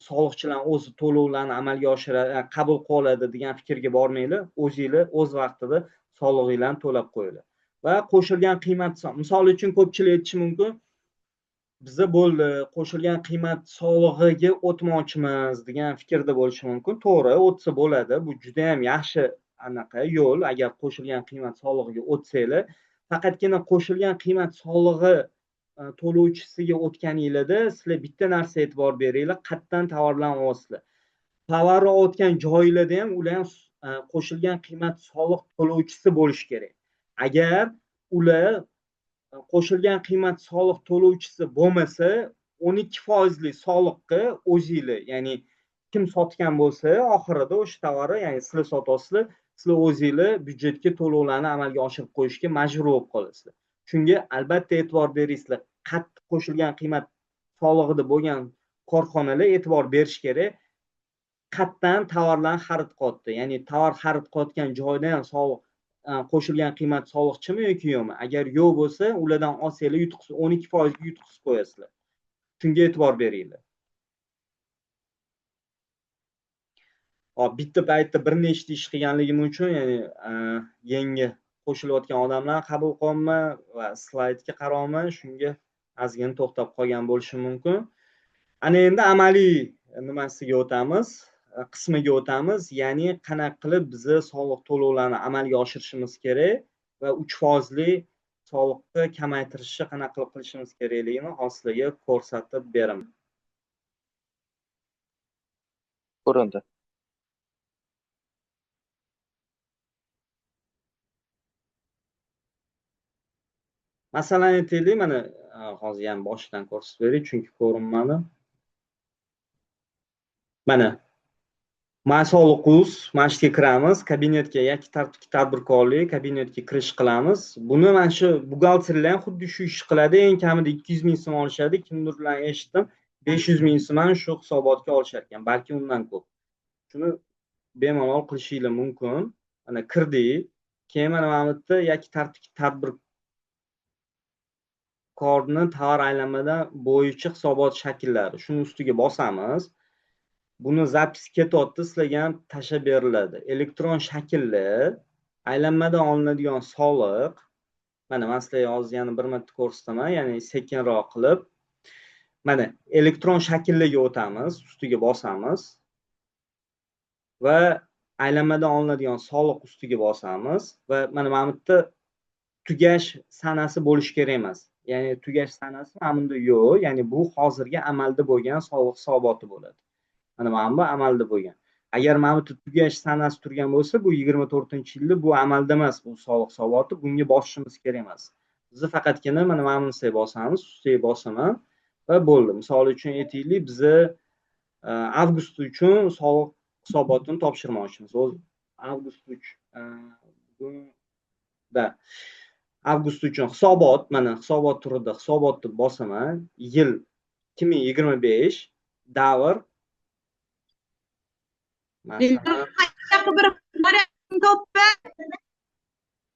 soliqchilar o'zi to'lovlarni amalga oshiradi, qabul qilib oladi degan fikrga bormanglar. O'zinglar o'z vaqtida solig'inglarni to'lab qo'yinglar. Va qo'shilgan qiymat, misol uchun ko'pchilik aytishi mumkin, biza bo'ldi, qo'shilgan qiymat solig'iga o'tmoqchimiz degan fikrda bo'lishi mumkin. To'g'ri, o'tsa bo'ladi. Bu juda ham yaxshi anaqa yo'l. Agar qo'shilgan qiymat solig'iga o'tsanglar, faqatgina qo'shilgan qiymat solig'i to'lovchisiga o'tganinglarda sizlar bitta narsa e'tibor beringlar, qayerdan tovarlarni olasizlar. Tovarni o'tgan joylarda ham ular ham qo'shilgan qiymat soliq to'lovchisi bo'lishi kerak. Agar ular qo'shilgan qiymat soliq to'lovchisi bo'lmasa, 12% soliqni o'zinglar, ya'ni kim sotgan bo'lsa, oxirida o'sha tovarni, ya'ni sizlar sotasizlar, sizlar o'zinglar byudjetga to'lovlarni amalga oshirib qo'yishga majbur bo'lib qolasizlar. Shunga albatta e'tibor beringsizlar. Qattiq qo'shilgan qiymat solig'ida bo'lgan korxonalar e'tibor berish kerak. Qatdan tovarlarni xarid qilyapti. Ya'ni tovar xarid qilayotgan joyda ham soliq qo'shilgan qiymat soliqchimi yoki yo'qmi? Agar yo'q bo'lsa, ulardan olsanglar yutqizib 12% ga yutqizib qo'yasizlar. Shunga e'tibor beringlar. Hop, bitta paytda bir nechta ish qilganligim uchun, ya'ni yangi qo'shilayotgan odamlar qabul qilyapman va slaydga qaryapman, shunga ozgina to'xtab qolgan bo'lishim mumkin. Ana endi amaliy nimasiga o'tamiz, qismiga o'tamiz, ya'ni qanaqa qilib bizni soliq to'lovlarini amalga oshirishimiz kerak va 3% soliqni kamaytirishni qanaqa qilib qilishimiz kerakligini hozir sizlarga ko'rsatib beraman. Ko'rindi. Masalan aytaylik, mana hozir ham boshidan ko'rsatib beray, chunki ko'rinmadi. Mana MySoliq.uz, mana shu yerga kiramiz, kabinetga, yoki tartibli tadbirkorlik kabinetga kirish qilamiz. Buni mana shu buxgalterlar ham xuddi shu ish qiladi, eng kamida 200 ming so'm olishadi, kimdir bilan eshitdim, 500 ming so'm ham shu hisobotga olishar ekan, balki undan ko'p. Shuni bemalol qilishinglar mumkin. Mana kirdik, keyin mana bu yerda yoki tartibli tadbirkorni tovar aylanmadan bo'yicha hisobot shakllari, shuni ustiga bosamiz. Buni zapis ketyapti, sizlarga ham tashlab beriladi. Elektron shaklli aylanmadan olinadigan soliq. Mana men sizlarga hozir yana bir marta ko'rsataman, ya'ni sekinroq qilib. Mana elektron shaklliga o'tamiz, ustiga bosamiz va aylanmadan olinadigan soliq ustiga bosamiz va mana bu yerda tugash sanasi bo'lishi kerak emas. Ya'ni tugash sanasi mana bunda yo'q, ya'ni bu hozirgi amalda bo'lgan soliq hisoboti bo'ladi. Mana bu amalda bo'lgan. Agar mana bu tugash sanasi turgan bo'lsa, bu 24-yilda bu amalda emas, bu soliq hisoboti, bunga bosishimiz kerak emas. Biz faqatgina mana bunisiga bosamiz, ustiga bosaman va bo'ldi. Misol uchun aytaylik, biz avgust uchun soliq hisobotini topshirmoqchimiz. O'zi avgust 3 da avgust uchun hisobot, mana hisobot turida hisobot deb bosaman. Yil 2025, davr masalan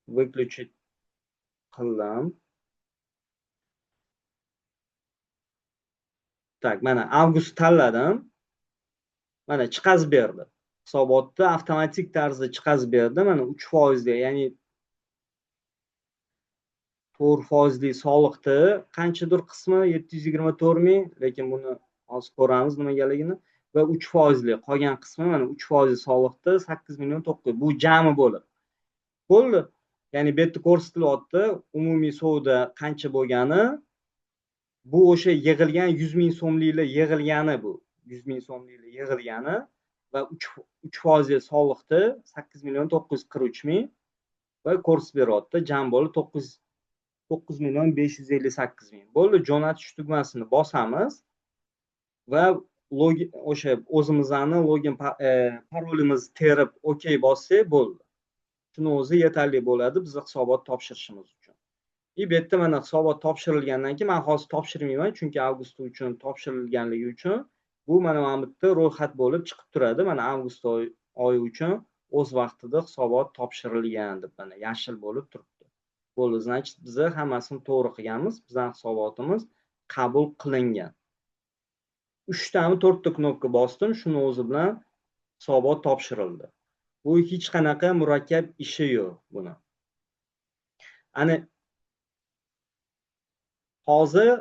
выключить qildim. Tak, mana avgust tanladim. Mana chiqazib berdi. Hisobotni avtomatik tarzda chiqazib berdi. Mana 3%, ya'ni 4%lik soliqni qanchadir qismi 724 ming, lekin buni hozir ko'ramiz nimagaligini va 3%lik qolgan qismi mana 3% soliqni 8 million 9 bu jami bo'lib. Bo'ldi. Ya'ni bu yerda ko'rsatilyapti umumiy savdo qancha bo'lgani, bu o'sha yig'ilgan 100 ming so'mliklar yig'ilgani bu. 100 ming so'mliklar yig'ilgani va 3% soliqni 8 million 943 ming va ko'rsatib beryapti. Jam bo'lib 9 million 558 ming. Bo'ldi, jo'natish tugmasini bosamiz va Login, o'sha o'zimizni login parolimizni terib OK bossak bo'ldi. Shuni o'zi yetarli bo'ladi bizni hisobot topshirishimiz uchun. И bu yerda mana hisobot topshirilgandan keyin, man hozir topshirmayman, chunki avgust uchun topshirilganligi uchun bu mana bu yerda ro'yxat bo'lib chiqib turadi. Mana avgust oyi uchun o'z vaqtida hisobot topshirilgan deb mana yashil bo'lib turibdi. Bo'ldi, значит, biza hammasini to'g'ri qilganmiz, bizning hisobotimiz qabul qilingan. Uchtami, to'rtta knopka bosdim, shuni o'zi bilan hisobot topshirildi. Bu hech qanaqa murakkab ishi yo'q buni. Ana hozir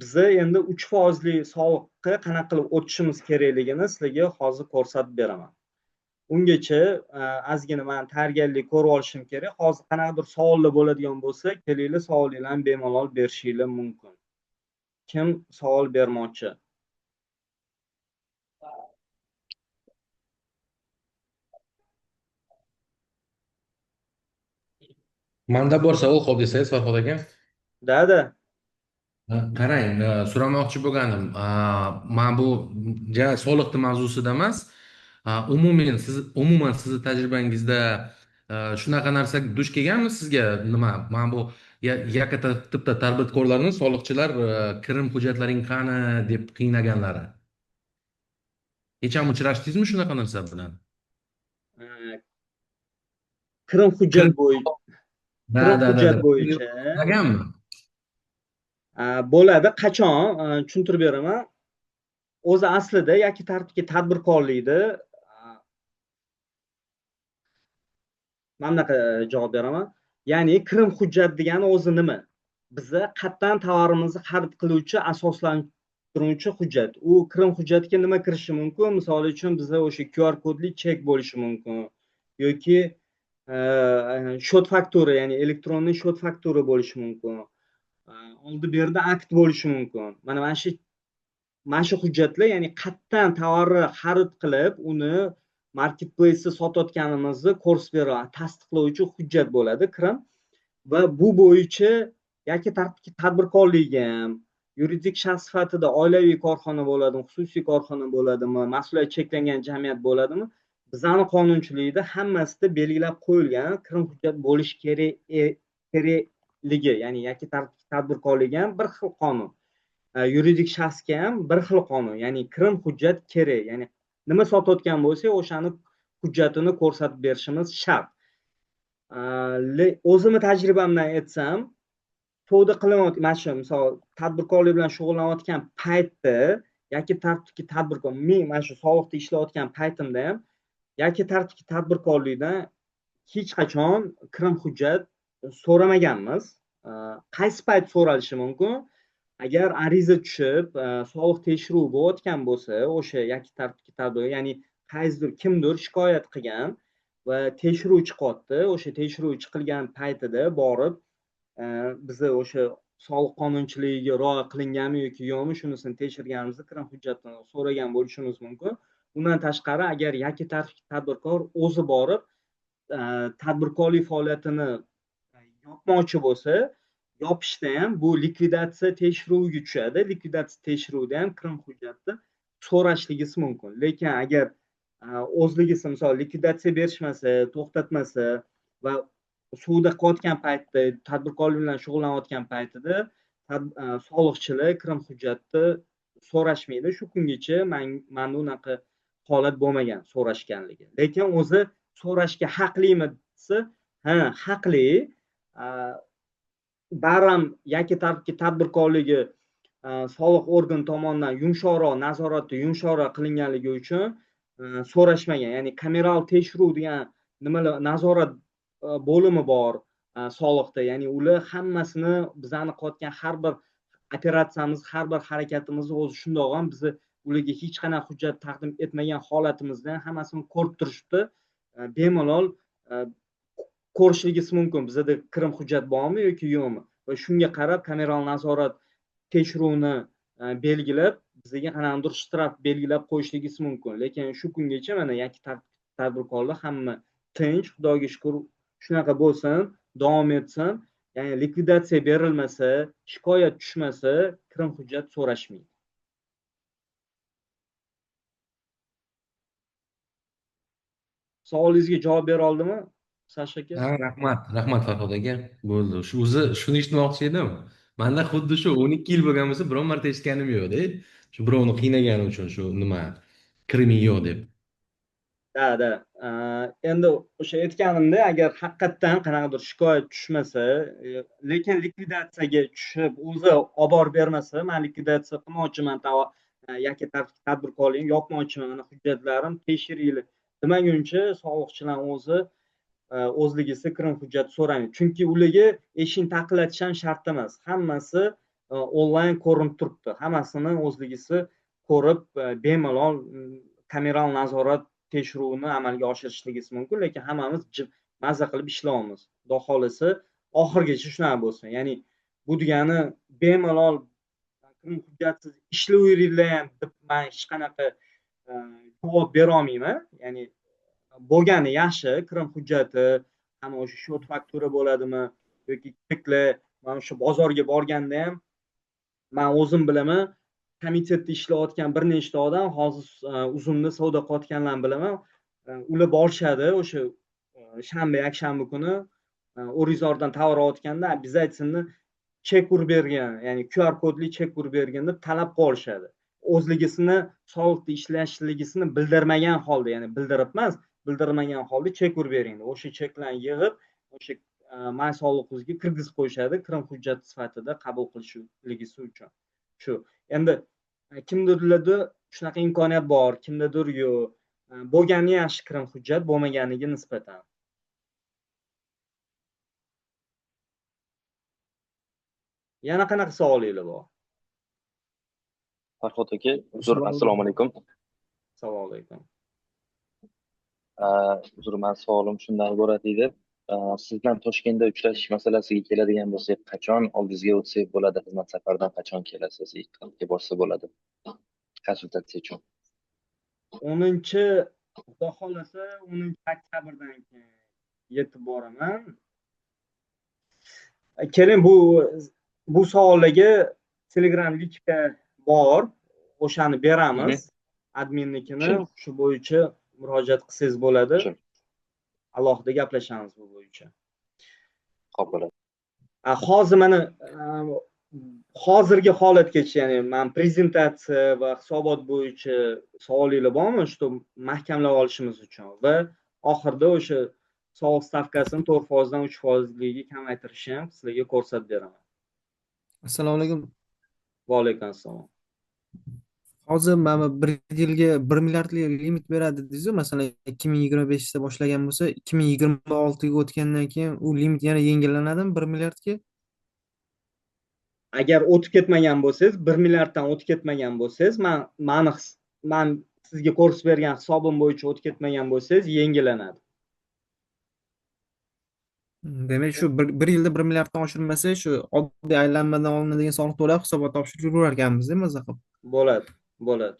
biza endi 3 foizli soliqqa qanaqa qilib o'tishimiz kerakligini sizlarga hozir ko'rsatib beraman. Ungacha ozgina man tayyorgarlik ko'rib olishim kerak. Hozir qanaqadir savollar bo'ladigan bo'lsa, kelinglar, savolinglarni bemalol berishinglar mumkin. Kim savol bermoqchi? Manda bor savol, xo'p desangiz, Farhod aka. Да. Qarang, so'ramoqchi bo'lganim, mana bu ja soliqni mavzusida emas, umuman siz, umuman sizni tajribangizda shunaqa narsa duch kelganmi sizga? Nima, mana bu yakka tartibda tadbirkorlarni soliqchilar kirim hujjatlaring qani deb qiynaganlari. Hech ham uchrashdingizmi shunaqa narsa bilan? Kirim hujjat bo'yicha? Да. Kirim Да. hujjat Да. bo'yicha Bo'lganmi? Bo'ladi. Qachon, tushuntirib beraman. O'zi aslida yakka tartibga tadbirkorlikda mana bunaqa javob beraman. Ya'ni kirim hujjat degani o'zi nima? Biza qayerdan tovarimizni xarid qiluvchi, asoslantiruvchi hujjat. U kirim hujjatiga nima kirishi mumkin? Misol uchun, biza o'sha QR kodli chek bo'lishi mumkin yoki счёт faktura, ya'ni электронный счёт faktura bo'lishi mumkin, oldi berdi akt bo'lishi mumkin. Mana shu hujjatlar, ya'ni qayerdan tovarni xarid qilib, uni marketplace'da sotayotganimizni ko'rsatib beradi, tasdiqlovchi hujjat bo'ladi kirim. Va bu bo'yicha yakka tartibli tadbirkorlik ham, yuridik shaxs sifatida oilaviy korxona bo'ladimi, xususiy korxona bo'ladimi, mas'uliyati cheklangan jamiyat bo'ladimi, bizani qonunchilikda hammasida belgilab qo'yilgan kirim hujjat bo'lishi kerak kerakligi. Ya'ni yakka tartibli tadbirkorlik ham bir xil qonun, yuridik shaxsga ham bir xil qonun, ya'ni kirim hujjat kerak, ya'ni nima sotayotgan bo'lsak, o'shani hujjatini ko'rsatib berishimiz shart. O'zimni tajribamdan aytsam, savdo qilayotgan, mana shu misol tadbirkorlik bilan shug'ullanayotgan paytda yakka tartibli tadbirkor, men mana shu soliqda ishlayotgan paytimda ham yakka tartibli tadbirkorlikdan hech qachon kirim hujjat so'ramaganmiz. Qaysi payt so'ralishi mumkin? Agar ariza tushib, soliq tekshiruvi bo'layotgan bo'lsa, o'sha yakka tartibli tadbir, ya'ni qaysidir kimdir shikoyat qilgan va tekshiruv chiqyapti, o'sha tekshiruv chiqilgan paytida borib biza o'sha soliq qonunchiligiga rioya qilinganmi yoki yo'qmi, shunisini tekshirganimizda kirim hujjatini so'ragan bo'lishimiz mumkin. Undan tashqari, agar yakka tartibli tadbirkor o'zi borib tadbirkorlik faoliyatini yopmoqchi bo'lsa, yopishda ham bu likvidatsiya tekshiruviga tushadi. Likvidatsiya tekshiruvida ham kirim hujjatni so'rashligisi mumkin. Lekin agar o'zligisi misol likvidatsiya berishmasa, to'xtatmasa va savdo qilayotgan paytda, tadbirkorlik bilan shug'ullanayotgan paytida soliqchilar kirim hujjatni so'rashmaydi. Shu kungacha manda unaqa holat bo'lmagan so'rashganligi. Lekin o'zi so'rashga haqlimi desa, ha, haqli. Baribir yakka tartibli tadbirkorligi soliq organi tomonidan yumshoqroq nazoratda, yumshoqroq qilinganligi uchun so'rashmagan. Ya'ni kameral tekshiruv degan nimalar, nazorat bo'limi bor soliqda, ya'ni ular hammasini, bizani qilayotgan har bir operatsiyamiz, har bir harakatimizni, o'zi shundoq ham bizni ularga hech qanaqa hujjat taqdim etmagan holatimizda ham hammasini ko'rib turishibdi. Bemalol ko'rishligisi mumkin, bizada kirim hujjat bormi yoki yo'qmi, va shunga qarab kameral nazorat tekshiruvini belgilab, bizga qanaqadir shtraf belgilab qo'yishligisi mumkin. Lekin shu kungacha mana yakka tadbirkorlar hamma tinch, xudoga shukur, shunaqa bo'lsin, davom etsin. Ya'ni likvidatsiya berilmasa, shikoyat tushmasa, kirim hujjat so'rashmaydi. Savolingizga javob bera oldimmi, Sasha aka? Ha, rahmat, rahmat Farhod aka. Bo'ldi. Shu o'zi shuni eshitmoqchi edim. Manda xuddi shu 12 yil bo'lgan bo'lsa, biron marta eshitganim yo'q-da. Shu birovni qiynagani uchun shu nima kiriming yo'q deb. Да. Endi o'sha aytganimdek, agar haqiqatdan qanaqadir shikoyat tushmasa, lekin likvidatsiyaga tushib, o'zi olib borib bermasa, man likvidatsiya qilmoqchiman, yakka tadbirkorlikni yopmoqchiman, mana hujjatlarim tekshiringlar demaguncha soliqchilar o'zi o'zligisi kirim hujjati so'ramaydi. Chunki ularga eshikni taqillatish ham shart emas. Hammasi onlayn ko'rinib turibdi. Hammasini o'zligisi ko'rib, bemalol kameral nazorat tekshiruvini amalga oshirishligi mumkin, lekin hammamiz maza qilib ishlayapmiz. Xudo xohlasa oxirigacha shunaqa bo'lsin. Ya'ni bu degani bemalol kirim hujjatsiz ishlayveringlar ham deb men hech qanaqa javob bera olmayman. Ya'ni bo'lgani yaxshi, kirim hujjati, hamma o'sha счет faktura bo'ladimi yoki cheklar, mana o'sha bozorga borganda ham men o'zim bilaman, komitetda ishlayotgan bir nechta odam hozir Uzumda savdo qilayotganlarni bilaman. Ular borishadi o'sha shanba, yakshanba kuni O'rizordan tovar olayotganda обязательно chek urib bergan, ya'ni QR kodli chek urib bergin deb talab qilishadi. O'zligisini soliqda ishlashligisini bildirmagan holda, ya'ni bildirib emas, bildirmagan holda chek urib bering deb. O'sha cheklarni yig'ib, o'sha may soliq o'ziga kirgizib qo'yishadi, kirim hujjati sifatida qabul qilishligisi uchun. Shu. Endi kimdirlarda shunaqa imkoniyat bor, kimdadir yo'q. Bo'lgani yaxshi kirim hujjat, bo'lmaganiga nisbatan. Yana qanaqa savolinglar bor? Farhod aka, uzr, assalomu alaykum. Assalomu alaykum. Uzr, men savolim shundan iborat edi. Siz bilan Toshkentda uchrashish masalasiga keladigan bo'lsak, qachon oldingizga o'tsak bo'ladi, xizmat safaridan qachon kelasiz, qayerga borsa bo'ladi konsultatsiya uchun? 10, Xudo xohlasa 10-oktyabrdan keyin yetib boraman. Keling, bu savollarga Telegram lichka bor, o'shani beramiz. Adminnikini shu bo'yicha murojaat qilsangiz bo'ladi. Alohida gaplashamiz bu bo'yicha. Xo'p, bo'ladi. Hozir mana hozirgi holatgacha, ya'ni men prezentatsiya va hisobot bo'yicha savolinglar bormi, shu mahkamlab olishimiz uchun va oxirida o'sha soliq stavkasini 4% dan 3% kamaytirishni ham sizlarga ko'rsatib beraman. Assalomu alaykum. Va alaykum assalom. Hozir mana bir yilga 1 milliardlik limit beradi dedingiz-ku, masalan 2025 da boshlagan bo'lsa, 2026 ga o'tgandan keyin u limit yana yengillanadimi 1 milliardga? Agar o'tib ketmagan bo'lsangiz, 1 milliarddan o'tib ketmagan bo'lsangiz, men sizga ko'rsatib bergan hisobim bo'yicha o'tib ketmagan bo'lsangiz, yengillanadi. Demak, shu bir yilda 1 milliarddan oshirmasa, shu oddiy aylanmadan olinadigan soliq to'lab hisobot topshirib yuraver ekanmiz, maza qilib. Bo'ladi, bo'ladi.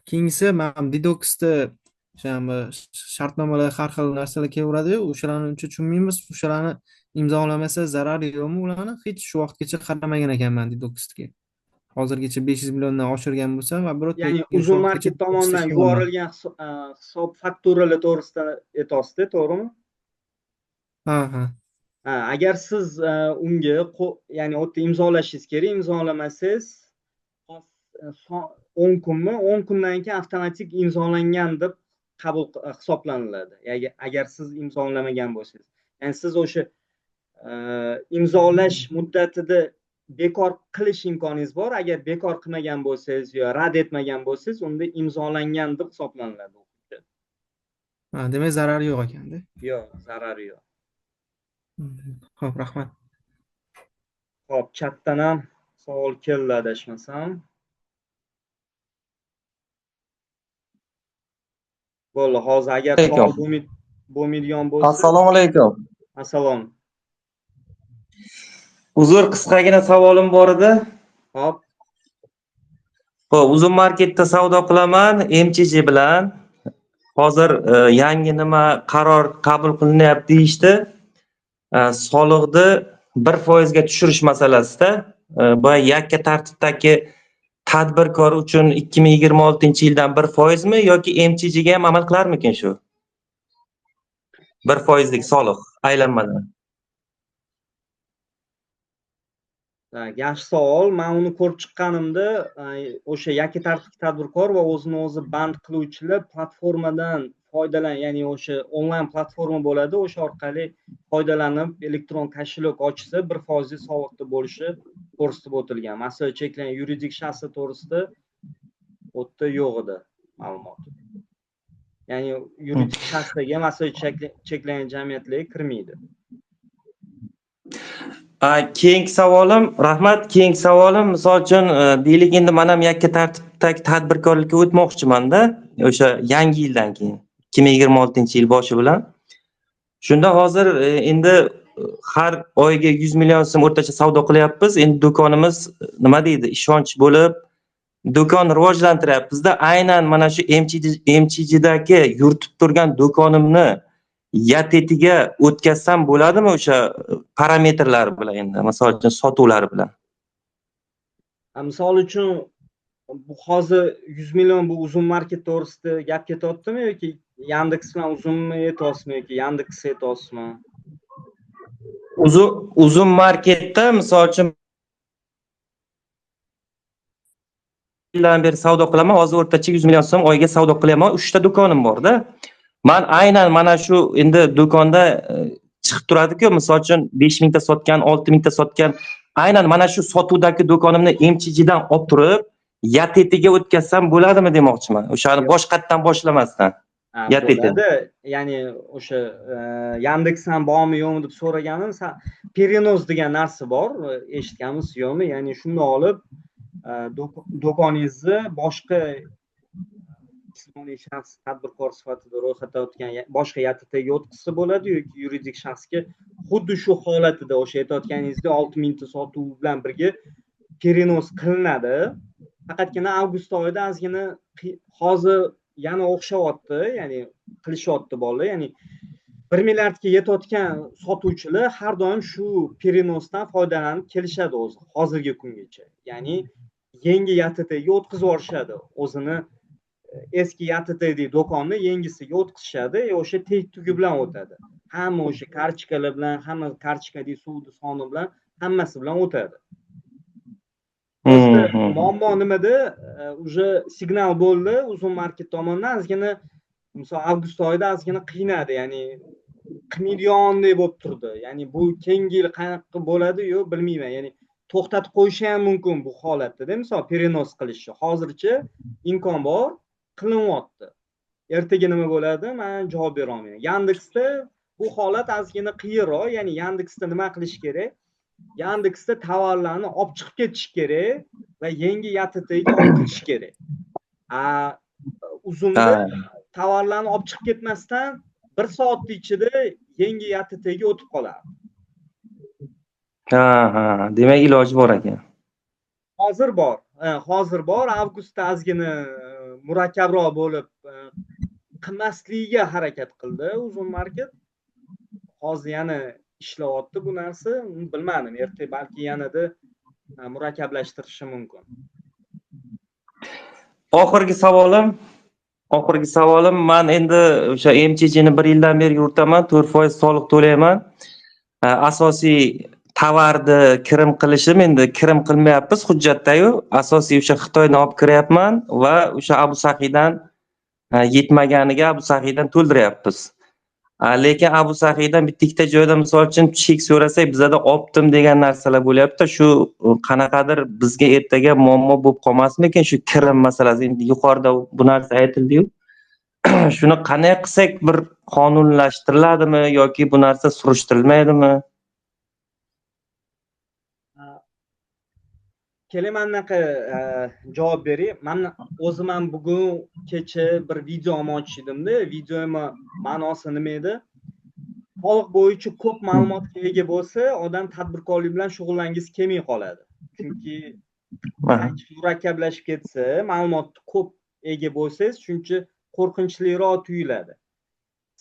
Keyingisi, men Didoxda o'sha shartnomalar, har xil narsalar kelaveradi-yu, o'shalarni uncha tushunmaymiz, o'shalarni imzolamasa zarari yo'qmi ularni? Hech shu vaqtgacha qaramagan ekanman Didoxga. Hozirgacha 500 milliondan oshirgan bo'lsam, va biror Ya'ni Uzum Market tomonidan yuborilgan hisob fakturalar to'g'risida aytyapsiz, to'g'rimi? Ha, ha. Ha, agar siz unga ya'ni u yerda imzolashingiz kerak, imzolamasangiz 10 kunmi, 10 kundan keyin avtomatik imzolangan deb qabul hisoblaniladi. Agar siz imzolamagan bo'lsangiz. Ya'ni siz o'sha imzolash muddatida bekor qilish imkoningiz bor. Agar bekor qilmagan bo'lsangiz yo rad etmagan bo'lsangiz, unda imzolangan deb hisoblaniladi u hujjat. Ha, demak zarari yo'q ekanda. Yo'q, zarari yo'q. Xo'p, rahmat. Xo'p, chatdan ham savol keldi adashmasam. Bo'ldi, hozir agar savol bo'lmaydigan bo'lsa. Assalomu alaykum. Assalom. Uzr, qisqagina savolim bor edi. Xo'p. Xo'p, Uzum Marketda savdo qilaman, MCC bilan. Hozir yangi nima qaror qabul qilinyapti deyishdi. Soliqni 1% ga tushirish masalasida, boya yakka tartibdagi tadbirkor uchun 2026-yildan 1%mi yoki MChJga ham amal qilarmikin shu? 1%lik soliq aylanmadan. Yaxshi savol. Men uni ko'rib chiqqanimda o'sha yakka tartibli tadbirkor va o'zini o'zi band qiluvchilar platformadan foydalan, ya'ni o'sha onlayn platforma bo'ladi, o'sha orqali foydalanib elektron kошелек ochsa 1% soliqda bo'lishi ko'rsatib o'tilgan. Masalan, cheklangan yuridik shaxslar to'g'risida u yerda yo'q edi ma'lumot. Ya'ni yuridik shaxslarga masalan cheklangan jamiyatlarga kirmaydi. Keyingi savolim, rahmat. Keyingi savolim, misol uchun, deylik endi men ham yakka tartibdagi tadbirkorlikka o'tmoqchimanda, o'sha yangi yildan keyin, 2026-yil boshi bilan. Shunda hozir endi har oyga 100 million so'm o'rtacha savdo qilyapmiz. Endi do'konimiz nima deydi, ishonch bo'lib do'kon rivojlantiryapmiz-da. Aynan mana shu MChJdagi yuritib turgan do'konimni YTTga o'tkazsam bo'ladimi o'sha parametrlar bilan endi, misol uchun sotuvlar bilan? Misol uchun bu hozir 100 million bu Uzum Market to'g'risida gap ketyaptimi yoki Yandex bilan Uzumni aytyapsizmi yoki Yandex aytyapsizmi? Uzum Marketda misol uchun yildan beri savdo qilaman, hozir o'rtacha 100 million so'm oyga savdo qilyapman, 3 ta do'konim bor-da. Men aynan mana shu endi do'konda chiqib turadi-ku, misol uchun 5000 ta sotgan, 6000 ta sotgan, aynan mana shu sotuvdagi do'konimni MChJdan olib turib, YTTga o'tkazsam bo'ladimi demoqchiman. O'shani boshqatdan boshlamasdan. Bo'ladi. Ya'ni o'sha Yandex ham bormi yo'qmi deb so'raganim, перенос degan narsa bor, eshitganmiz yo'qmi? Ya'ni shuni olib do'koningizni boshqa jismoniy shaxs tadbirkor sifatida ro'yxatdan o'tgan boshqa YTTga o'tkazsa bo'ladi yoki yuridik shaxsga xuddi shu holatida o'sha aytayotganingizdek 6000 ta sotuv bilan birga перенос qilinadi. Faqatgina avgust oyida ozgina hozir yana o'xshayapti, ya'ni qilishyapti bolalar, ya'ni 1 milliardga yetayotgan sotuvchilar har doim shu переносdan foydalanib kelishadi o'zi hozirgi kungacha. Ya'ni yangi YTTga o'tkazib yuborishadi, o'zini eski YTTdagi do'konni yangisiga o'tkazishadi, o'sha tek tugi bilan o'tadi. Hamma o'sha kartochkalar bilan, hamma kartochkadagi suvni soni bilan, hammasi bilan o'tadi. Muammo nimada? Уже signal bo'ldi Uzum Market tomonidan ozgina, misol avgust oyida ozgina qiynadi, ya'ni qilmaydiyondek bo'lib turdi. Ya'ni bu keyingi yil qanaqa bo'ladi, yo'q bilmayman. Ya'ni to'xtatib qo'yishi ham mumkin bu holatda, misol перенос qilishi. Hozircha imkon bor, qilinyapti. Ertaga nima bo'ladi, men javob bera olmayman. Yandexda bu holat ozgina qiyinroq, ya'ni Yandexda nima qilish kerak? Yandexda tovarlarni olib chiqib ketish kerak va yangi YTTga olib kirish kerak. Uzumda tovarlarni olib chiqib ketmasdan 1 soat ichida yangi YTTga o'tib qoladi. Ha, demak iloji bor ekan. Hozir bor. Hozir bor. Avgustda ozgina murakkabroq bo'lib qilmasligiga harakat qildi Uzum Market. Hozir yana ishlayapti bu narsa, bilmadim, erta balki yanada murakkablashtirishi mumkin. Oxirgi savolim, men endi o'sha MChJni 1 yildan beri yuritaman, 4% soliq to'layman. Asosiy tovarni kirim qilishim, endi kirim qilmayapmiz hujjatda-yu, asosiy o'sha Xitoydan olib kiryapman va o'sha Abu Sahiydan yetmaganiga Abu Sahiydan to'ldiryapmiz. Lekin Abu Sahiydan bitta ikkita joyda misol uchun chek so'rasak, bizada optim degan narsalar bo'lyapti. Shu qanaqadir bizga ertaga muammo bo'lib qolmasmikin shu kirim masalasi? Endi yuqorida bu narsa aytildi-yu. Shuni qanday qilsak bir qonunlashtiriladimi yoki bu narsa surishtirilmaydimi? Keling, mana bunaqa javob beray. Men o'zim ham bugun kecha bir video olmoqchi edimda. Videoimni ma'nosi nima edi? Soliq bo'yicha ko'p ma'lumotga ega bo'lsa, odam tadbirkorlik bilan shug'ullangisi kelmay qoladi. Chunki murakkablashib ketsa, ma'lumotni ko'p ega bo'lsangiz, shuncha qo'rqinchliroq tuyuladi.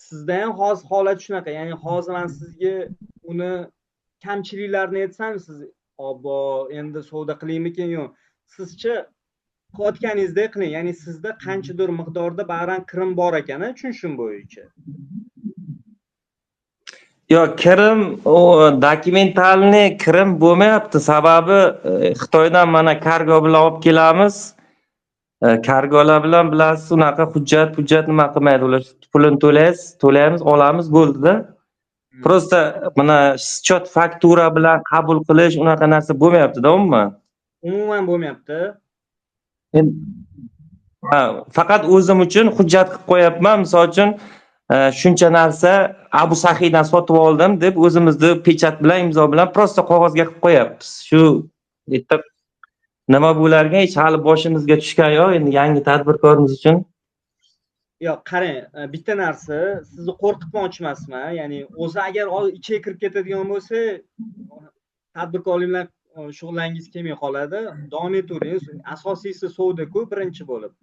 Sizda ham hozir holat shunaqa. Ya'ni hozir men sizga uni kamchiliklarini aytsam, siz obbo endi savdo qilaymikin yo'q. Sizchi Qilayotganingizdek qiling. Ya'ni sizda qanchadir miqdorda baribir kirim bor ekan, tushunishim bo'yicha. Yo'q, kirim u документальный kirim bo'lmayapti. Sababi Xitoydan mana kargo bilan olib kelamiz. Kargolar bilan bilasiz, unaqa hujjat nima qilmaydi ular. Pulini to'laysiz, to'laymiz, olamiz, bo'ldi-da. Просто mana счет faktura bilan qabul qilish unaqa narsa bo'lmayapti-da umuman. Umuman bo'lmayapti. Ha, faqat o'zim uchun hujjat qilib qo'yapman. Misol uchun, shuncha narsa Abu Sahiydan sotib oldim deb o'zimizni pechat bilan, imzo bilan просто qog'ozga qilib qo'yapmiz. Shu yerda nima bo'larkan, hech hali boshimizga tushgan yo'q. Endi yangi tadbirkorimiz uchun. Yo'q, qarang, bitta narsa, sizni qo'rqitmoqchi emasman. Ya'ni o'zi agar ichiga kirib ketadigan bo'lsa, tadbirkorlik bilan shug'ullangingiz kelmay qoladi. Davom etavering. Asosiysi savdo-ku birinchi bo'lib.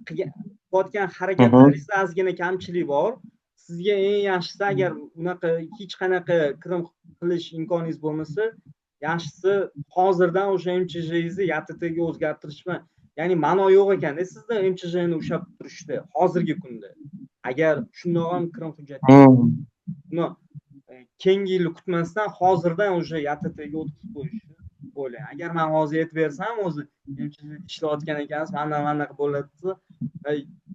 Qilayotgan harakatlaringizda ozgina kamchilik bor. Sizga eng yaxshisi, agar unaqa hech qanaqa kirim qilish imkoningiz bo'lmasa, yaxshisi hozirdan o'sha MCHJingizni YTTga o'zgartirishmi? Ya'ni ma'no yo'q ekanda sizda MCHJni ushlab turishda hozirgi kunda. Agar shundoq ham kirim hujjati buni keyingi yilni kutmasdan hozirdan o'sha YTTga o'tkazib qo'yishni o'ylang. Agar men hozir aytib bersam, o'zi MCHJ ishlayotgan ekansiz, mana bunaqa bo'ladi desa,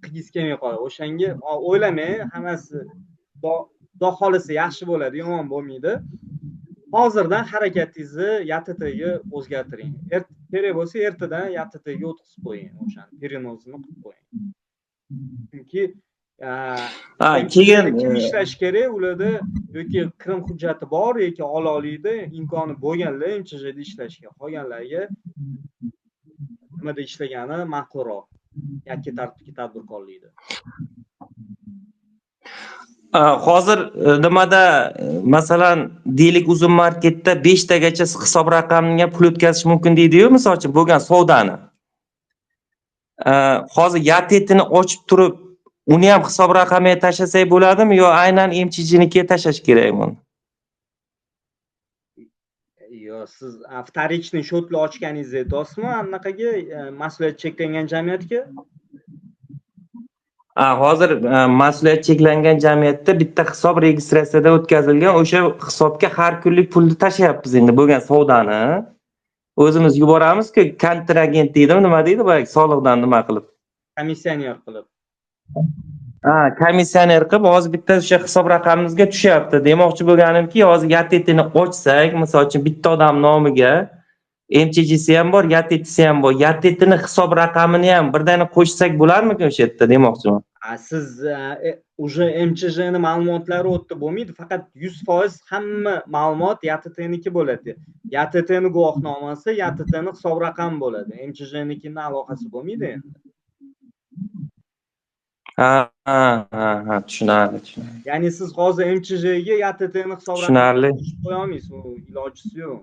qilgingiz kelmay qoladi. O'shanga o'ylamang, hammasi xudo xohlasa yaxshi bo'ladi, yomon bo'lmaydi. Hozirdan harakatingizni YTTga o'zgartiring. Kerak bo'lsa ertadan YTTga o'tkazib qo'ying, o'shani переносini qilib qo'ying. Chunki keyin kim ishlash kerak, ularda yoki kirim hujjati bor yoki ola oladi, imkoni bo'lganlar MCHJda ishlashga, qolganlarga nimada ishlagani ma'qulroq, yakka tartibli tadbirkorlikda. Hozir nimada, masalan, deylik Uzum marketda 5 tagacha hisob raqamiga pul o'tkazish mumkin deydi-yu, misol uchun bo'lgan savdoni. Hozir YTTni ochib turib, uni ham hisob raqamiga tashlasak bo'ladimi yo aynan MCHJnikiga tashlash kerakmi uni? Yo, siz вторичный счетlar ochganingizni aytyapsizmi, anaqaga mas'uliyat cheklangan jamiyatga? Hozir mas'uliyat cheklangan jamiyatda bitta hisob registratsiyada o'tkazilgan, o'sha hisobga har kunlik pulni tashlayapmiz endi bo'lgan savdoni. O'zimiz yuboramiz-ku, kontragent deydimi, nima deydi boyagi soliqdan nima qilib? Komissioner qilib. Ha, komissioner qilib hozir bitta o'sha hisob raqamimizga tushyapti. Demoqchi bo'lganimki, hozir YTTni ochsak, misol uchun bitta odam nomiga MCHJsi ham bor, YTTsi ham bor. YTTni hisob raqamini ham birdana qo'shsak bo'larmikin o'sha yerda demoqchiman. Siz уже MCHJni ma'lumotlari u yerda bo'lmaydi, faqat 100% hamma ma'lumot YTTniki bo'ladi. YTTni guvohnomasi, YTTni hisob raqami bo'ladi. MCHJnikini aloqasi bo'lmaydi endi. Ha, tushunarli, tushunarli. Ya'ni siz hozir MCHJga YTTni hisob raqamini qo'shib qo'ya olmaysiz, u ilojisi yo'q.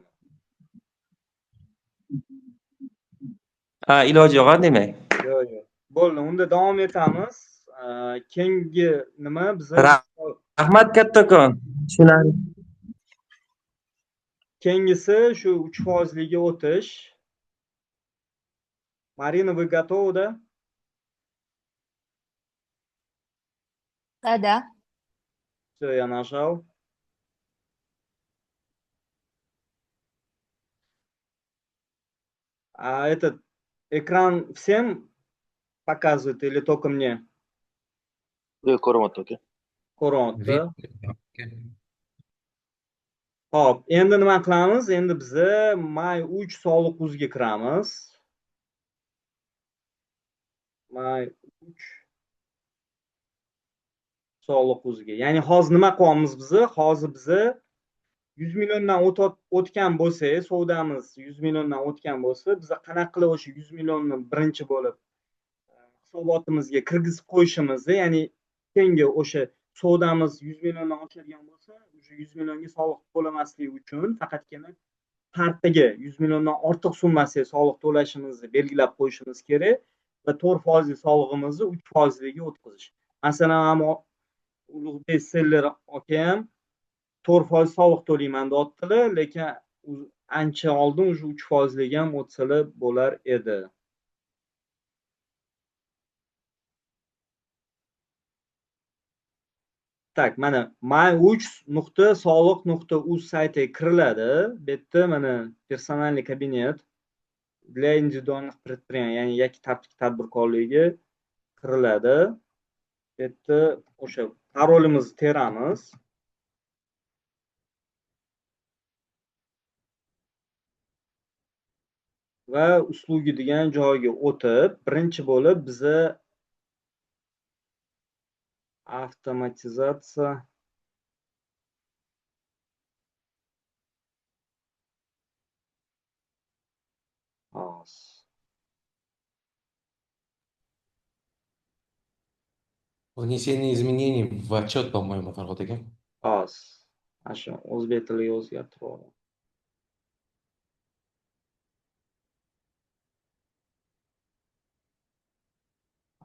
Ha, iloji yo'q, demak. Yo'q, yo'q. Bo'ldi, unda davom etamiz. Keyingi nima biz Rahmat kattakon. Tushunarli. Keyingisi shu 3%liga o'tish. Marina, вы готовы, да? Да, да. Все, я нажал. А этот экран всем показывает или только мне? Yo'q, ko'ryapti aka. Ko'ryapti. Xo'p, endi nima qilamiz? Endi biza may 3 soliq o'ziga kiramiz. May 3 soliq o'ziga. Ya'ni hozir nima qilyapmiz biz? Hozir biz 100 milliondan o'tgan bo'lsa, savdamiz 100 milliondan o'tgan bo'lsa, biz qanaqa qilib o'sha 100 millionni birinchi bo'lib hisobotimizga kirgizib qo'yishimizni, ya'ni keyingi o'sha savdamiz 100 milliondan oshadigan bo'lsa, o'sha 100 millionga soliq to'lamasligi uchun faqatgina partiga 100 milliondan ortiq summasiga soliq to'lashimizni belgilab qo'yishimiz kerak va 4% solig'imizni 3%liga o'tkazish. Masalan, Ulug'bek seller aka ham 4% soliq to'layman deyaptilar, lekin ancha oldin o'sha 3%liga ham o'tsalar bo'lar edi. Так, mana my3.soliq.uz saytiga kiriladi. Bu yerda mana персональный кабинет для индивидуальных предпринимателей, ya'ni yakka tartibli tadbirkorligi kiriladi. Bu yerda o'sha parolimizni teramiz. Va услуги degan joyga o'tib, birinchi bo'lib biza avtomatizatsiya hozir. Внесение изменений в отчет, по-моему, Farhod aka. Hozir. Mana shu o'zbek tiliga o'zgartirib olaman.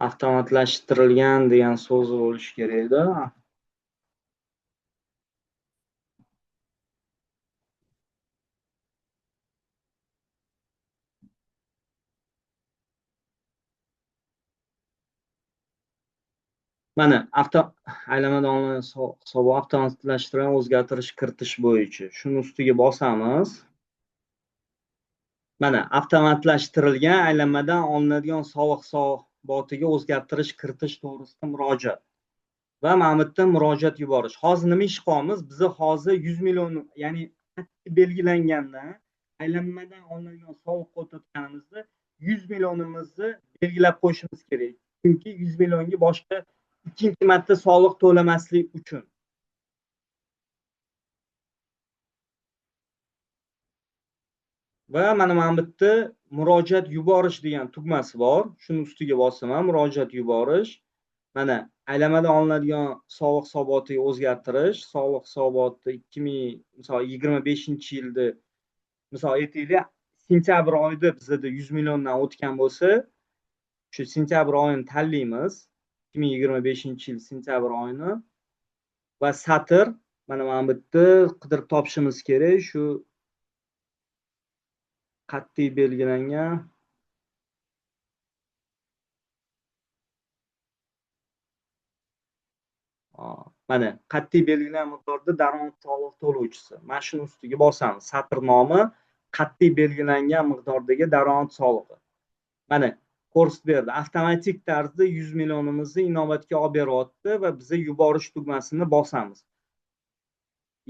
Avtomatlashtirilgan degan so'zi bo'lishi kerak edi. Mana avto aylanmadan onlayn hisobot avtomatlashtirilgan o'zgartirish kiritish bo'yicha. Shuni ustiga bosamiz. Mana avtomatlashtirilgan aylanmadan olinadigan soliq hisobotiga o'zgartirish kiritish to'g'risida murojaat. Va mana bu yerda murojaat yuborish. Hozir nima ish qilyapmiz? Biz hozir 100 million, ya'ni belgilangandan aylanmadan olinadigan soliq o'tayotganimizda 100 millionimizni belgilab qo'yishimiz kerak. Chunki 100 millionga boshqa ikkinchi marta soliq to'lamaslik uchun. Va mana bu yerda murojaat yuborish degan tugmasi bor. Shuni ustiga bosaman, murojaat yuborish. Mana aylanmadan olinadigan soliq hisobotiga o'zgartirish, soliq hisoboti 2025-yilda, misol aytaylik, sentyabr oyida bizda 100 milliondan o'tgan bo'lsa, shu sentyabr oyini tanlaymiz. 2025-yil sentyabr oyini va satr mana bu yerda qidirib topishimiz kerak shu qat'iy belgilangan mana qat'iy belgilangan miqdorda daromad soliq to'lovchisi. Mana shuni ustiga bosamiz. Satr nomi qat'iy belgilangan miqdordagi daromad solig'i. Mana ko'rsatib berdi. Avtomatik tarzda 100 millionimizni inobatga olib beryapti va biza yuborish tugmasini bosamiz.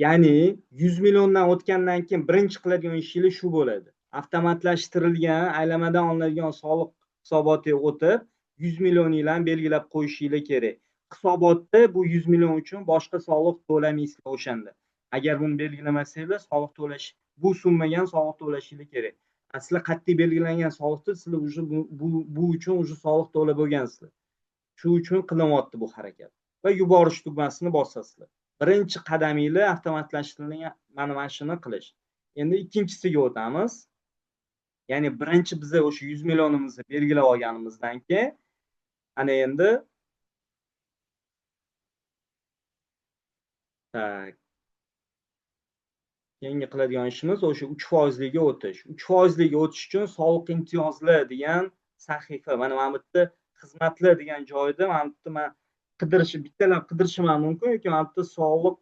Ya'ni 100 milliondan o'tgandan keyin birinchi qiladigan ishingiz shu bo'ladi. Avtomatlashtirilgan aylanmadan olinadigan soliq hisobotiga o'tib 100 millioninglarni belgilab qo'yishingiz kerak. Hisobotda bu 100 million uchun boshqa soliq to'lamaysizlar o'shanda. Agar buni belgilamasanglar, soliq to'lash, bu summaga ham soliq to'lashingiz kerak. Sizlar qat'iy belgilangan soliqda sizlar уже bu uchun уже soliq to'lab bo'lgansizlar. Shu uchun qilinyapti bu harakat. Va yuborish tugmasini bosasizlar. Birinchi qadaminglar avtomatlashtirilgan mana shuni qilish. Endi ikkinchisiga o'tamiz. Ya'ni birinchi biza o'sha 100 millionimizni belgilab olganimizdan keyin ana endi tak keyingi qiladigan ishimiz o'sha 3%liga o'tish. 3%liga o'tish uchun soliq imtiyozli degan sahifa, mana bu yerda xizmatlar degan joyda mana bu yerda men qidirishi bittalab qidirishim ham mumkin yoki mana bu yerda soliq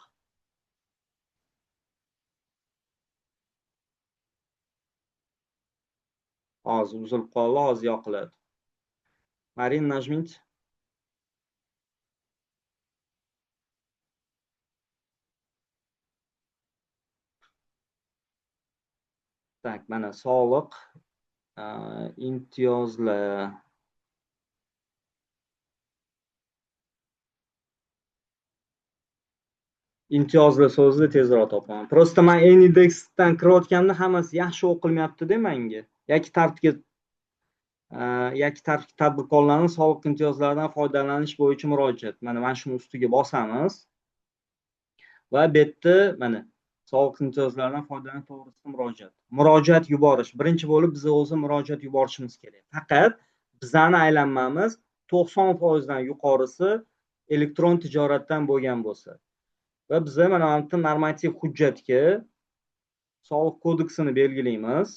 hozir uzilib qoldi, hozir yoqiladi. Marina, нажмите. Так, mana soliq imtiyozlar. Imtiyozli so'zni tezroq topaman. Просто men AnyDeskdan kirayotganimda hammasi yaxshi o'qilmayapti-da menga. Yoki tartibga yoki tartibli tadbirkorlarning soliq imtiyozlaridan foydalanish bo'yicha murojaat. Mana shuni ustiga bosamiz. Va bu yerda mana soliq imtiyozlaridan foydalanish to'g'risida murojaat. Murojaat yuborish. Birinchi bo'lib biz o'zi murojaat yuborishimiz kerak. Faqat bizani aylanmamiz 90% dan yuqorisi elektron tijoratdan bo'lgan bo'lsa. Va biz mana bu normativ hujjatga soliq kodeksini belgilaymiz.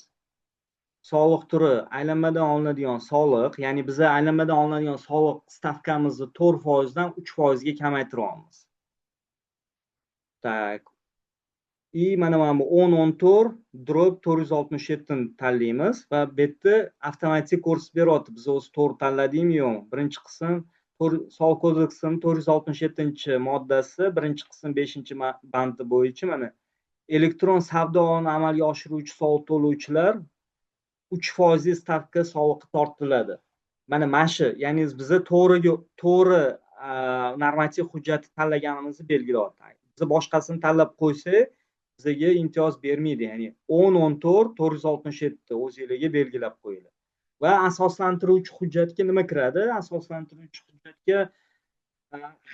Soliq turi aylanmadan olinadigan soliq, ya'ni biz aylanmadan olinadigan soliq stavkamizni 4% dan 3% ga kamaytiryapmiz. Так, и mana bu 10.14/467 ni tanlaymiz va bu yerda avtomatik ko'rsatib beryapti, biz o'zi to'g'ri tanladikmi, yo'qmi. Birinchi qism, Soliq kodeksini 467-moddasi, birinchi qism, beshinchi bandi bo'yicha mana elektron savdoni amalga oshiruvchi soliq to'lovchilar 3 foizli stavka soliqqa tortiladi. Mana shu, ya'ni biza to'g'ri normativ hujjatni tanlaganimizni belgilayapti. Biza boshqasini tanlab qo'ysak, bizaga imtiyoz bermaydi. Ya'ni 10.14.467 o'zinglarga belgilab qo'yinglar. Va asoslantiruvchi hujjatga nima kiradi? Asoslantiruvchi hujjatga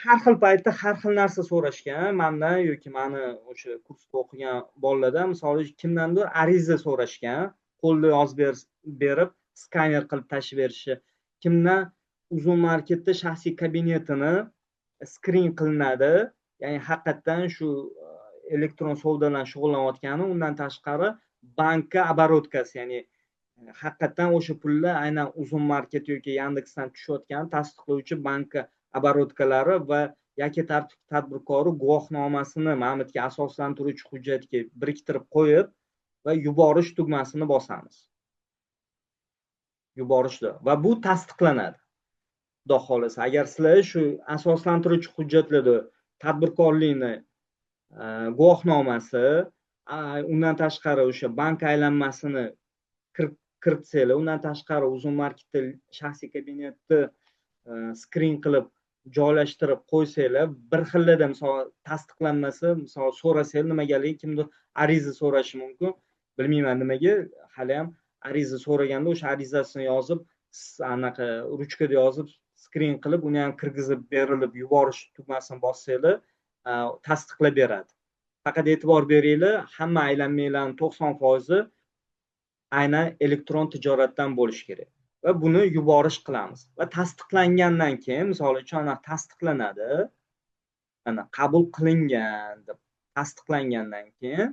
har xil paytda har xil narsa so'rashgan mandan yoki mani o'sha kursda o'qigan bolalardan. Misol uchun, kimdandir ariza so'rashgan, qo'lda yozib berib, skaner qilib tashlab berishi, kimdan Uzum Marketda shaxsiy kabinetini skrin qilinadi, ya'ni haqiqatdan shu elektron savdo bilan shug'ullanayotgani. Undan tashqari bankka оборотка si, ya'ni haqiqatdan o'sha pullar aynan Uzum Market yoki Yandeksdan tushayotganini tasdiqlovchi banka оборотка lari va yakka tartib tadbirkori guvohnomasini mana bu yerga asoslantiruvchi hujjatga biriktirib qo'yib va yuborish tugmasini bosamiz. Yuborishda va bu tasdiqlanadi, Xudo xohlasa. Agar sizlar shu asoslantiruvchi hujjatlarda tadbirkorlikni guvohnomasi, undan tashqari o'sha bank aylanmasini kiritsanglar, undan tashqari Uzum Marketda shaxsiy kabinetni skrin qilib joylashtirib qo'ysanglar, bir xillada misol tasdiqlanmasa, misol so'rasanglar nimagaligi, kimdir ariza so'rashi mumkin, bilmayman nimaga haliyam ariza so'raganda o'sha arizasini yozib, anaqa ruchkada yozib, skrin qilib, uni ham kirgizib berilib, yuborish tugmasini bossanglar, tasdiqlab beradi. Faqat e'tibor beringlar, hamma aylanmalarni 90 foizi aynan elektron tijoratdan bo'lishi kerak. Va buni yuborish qilamiz va tasdiqlangandan keyin, misol uchun, ana tasdiqlanadi, ana qabul qilingan deb tasdiqlangandan keyin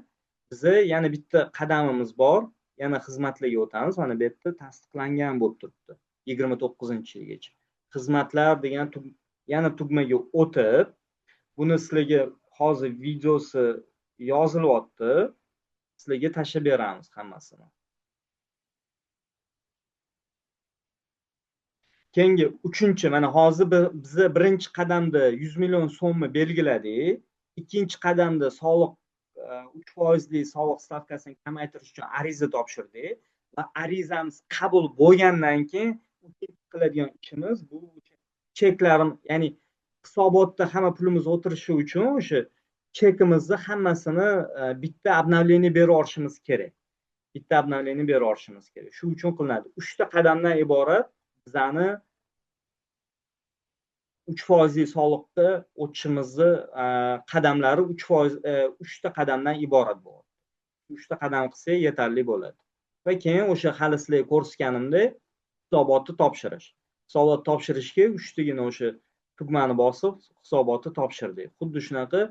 biza yana bitta qadamimiz bor, yana xizmatlarga o'tamiz. Mana bu yerda tasdiqlangan bo'lib turibdi 29-yilgacha. Xizmatlar degan yana tugmaga o'tib, buni sizlarga hozir videosi yozilyapti, sizlarga tashlab beramiz hammasini. Keyingi uchinchi, mana hozir biza birinchi qadamda 100 million so'mni belgiladik, ikkinchi qadamda soliq 3 foizli soliq stavkasini kamaytirish uchun ariza topshirdik va arizamiz qabul bo'lgandan keyin uchinchi qiladigan ishimiz bu cheklarim, ya'ni hisobotda hamma pulimiz o'tirishi uchun o'sha chekimizni hammasini bitta обновление berib yuborishimiz kerak, bitta обновление berib yuborishimiz kerak. Shu uchun qilinadi. Uchta qadamdan iborat bizani 3 foizli soliqqa o'tishimizni qadamlari 3%, uchta qadamdan iborat bo'ladi. Uchta qadam qilsak yetarli bo'ladi. Va keyin o'sha hali sizlarga ko'rsatganimdek hisobotni topshirish. Hisobot topshirishga uchtagina o'sha tugmani bosib hisobotni topshirdik. Xuddi shunaqa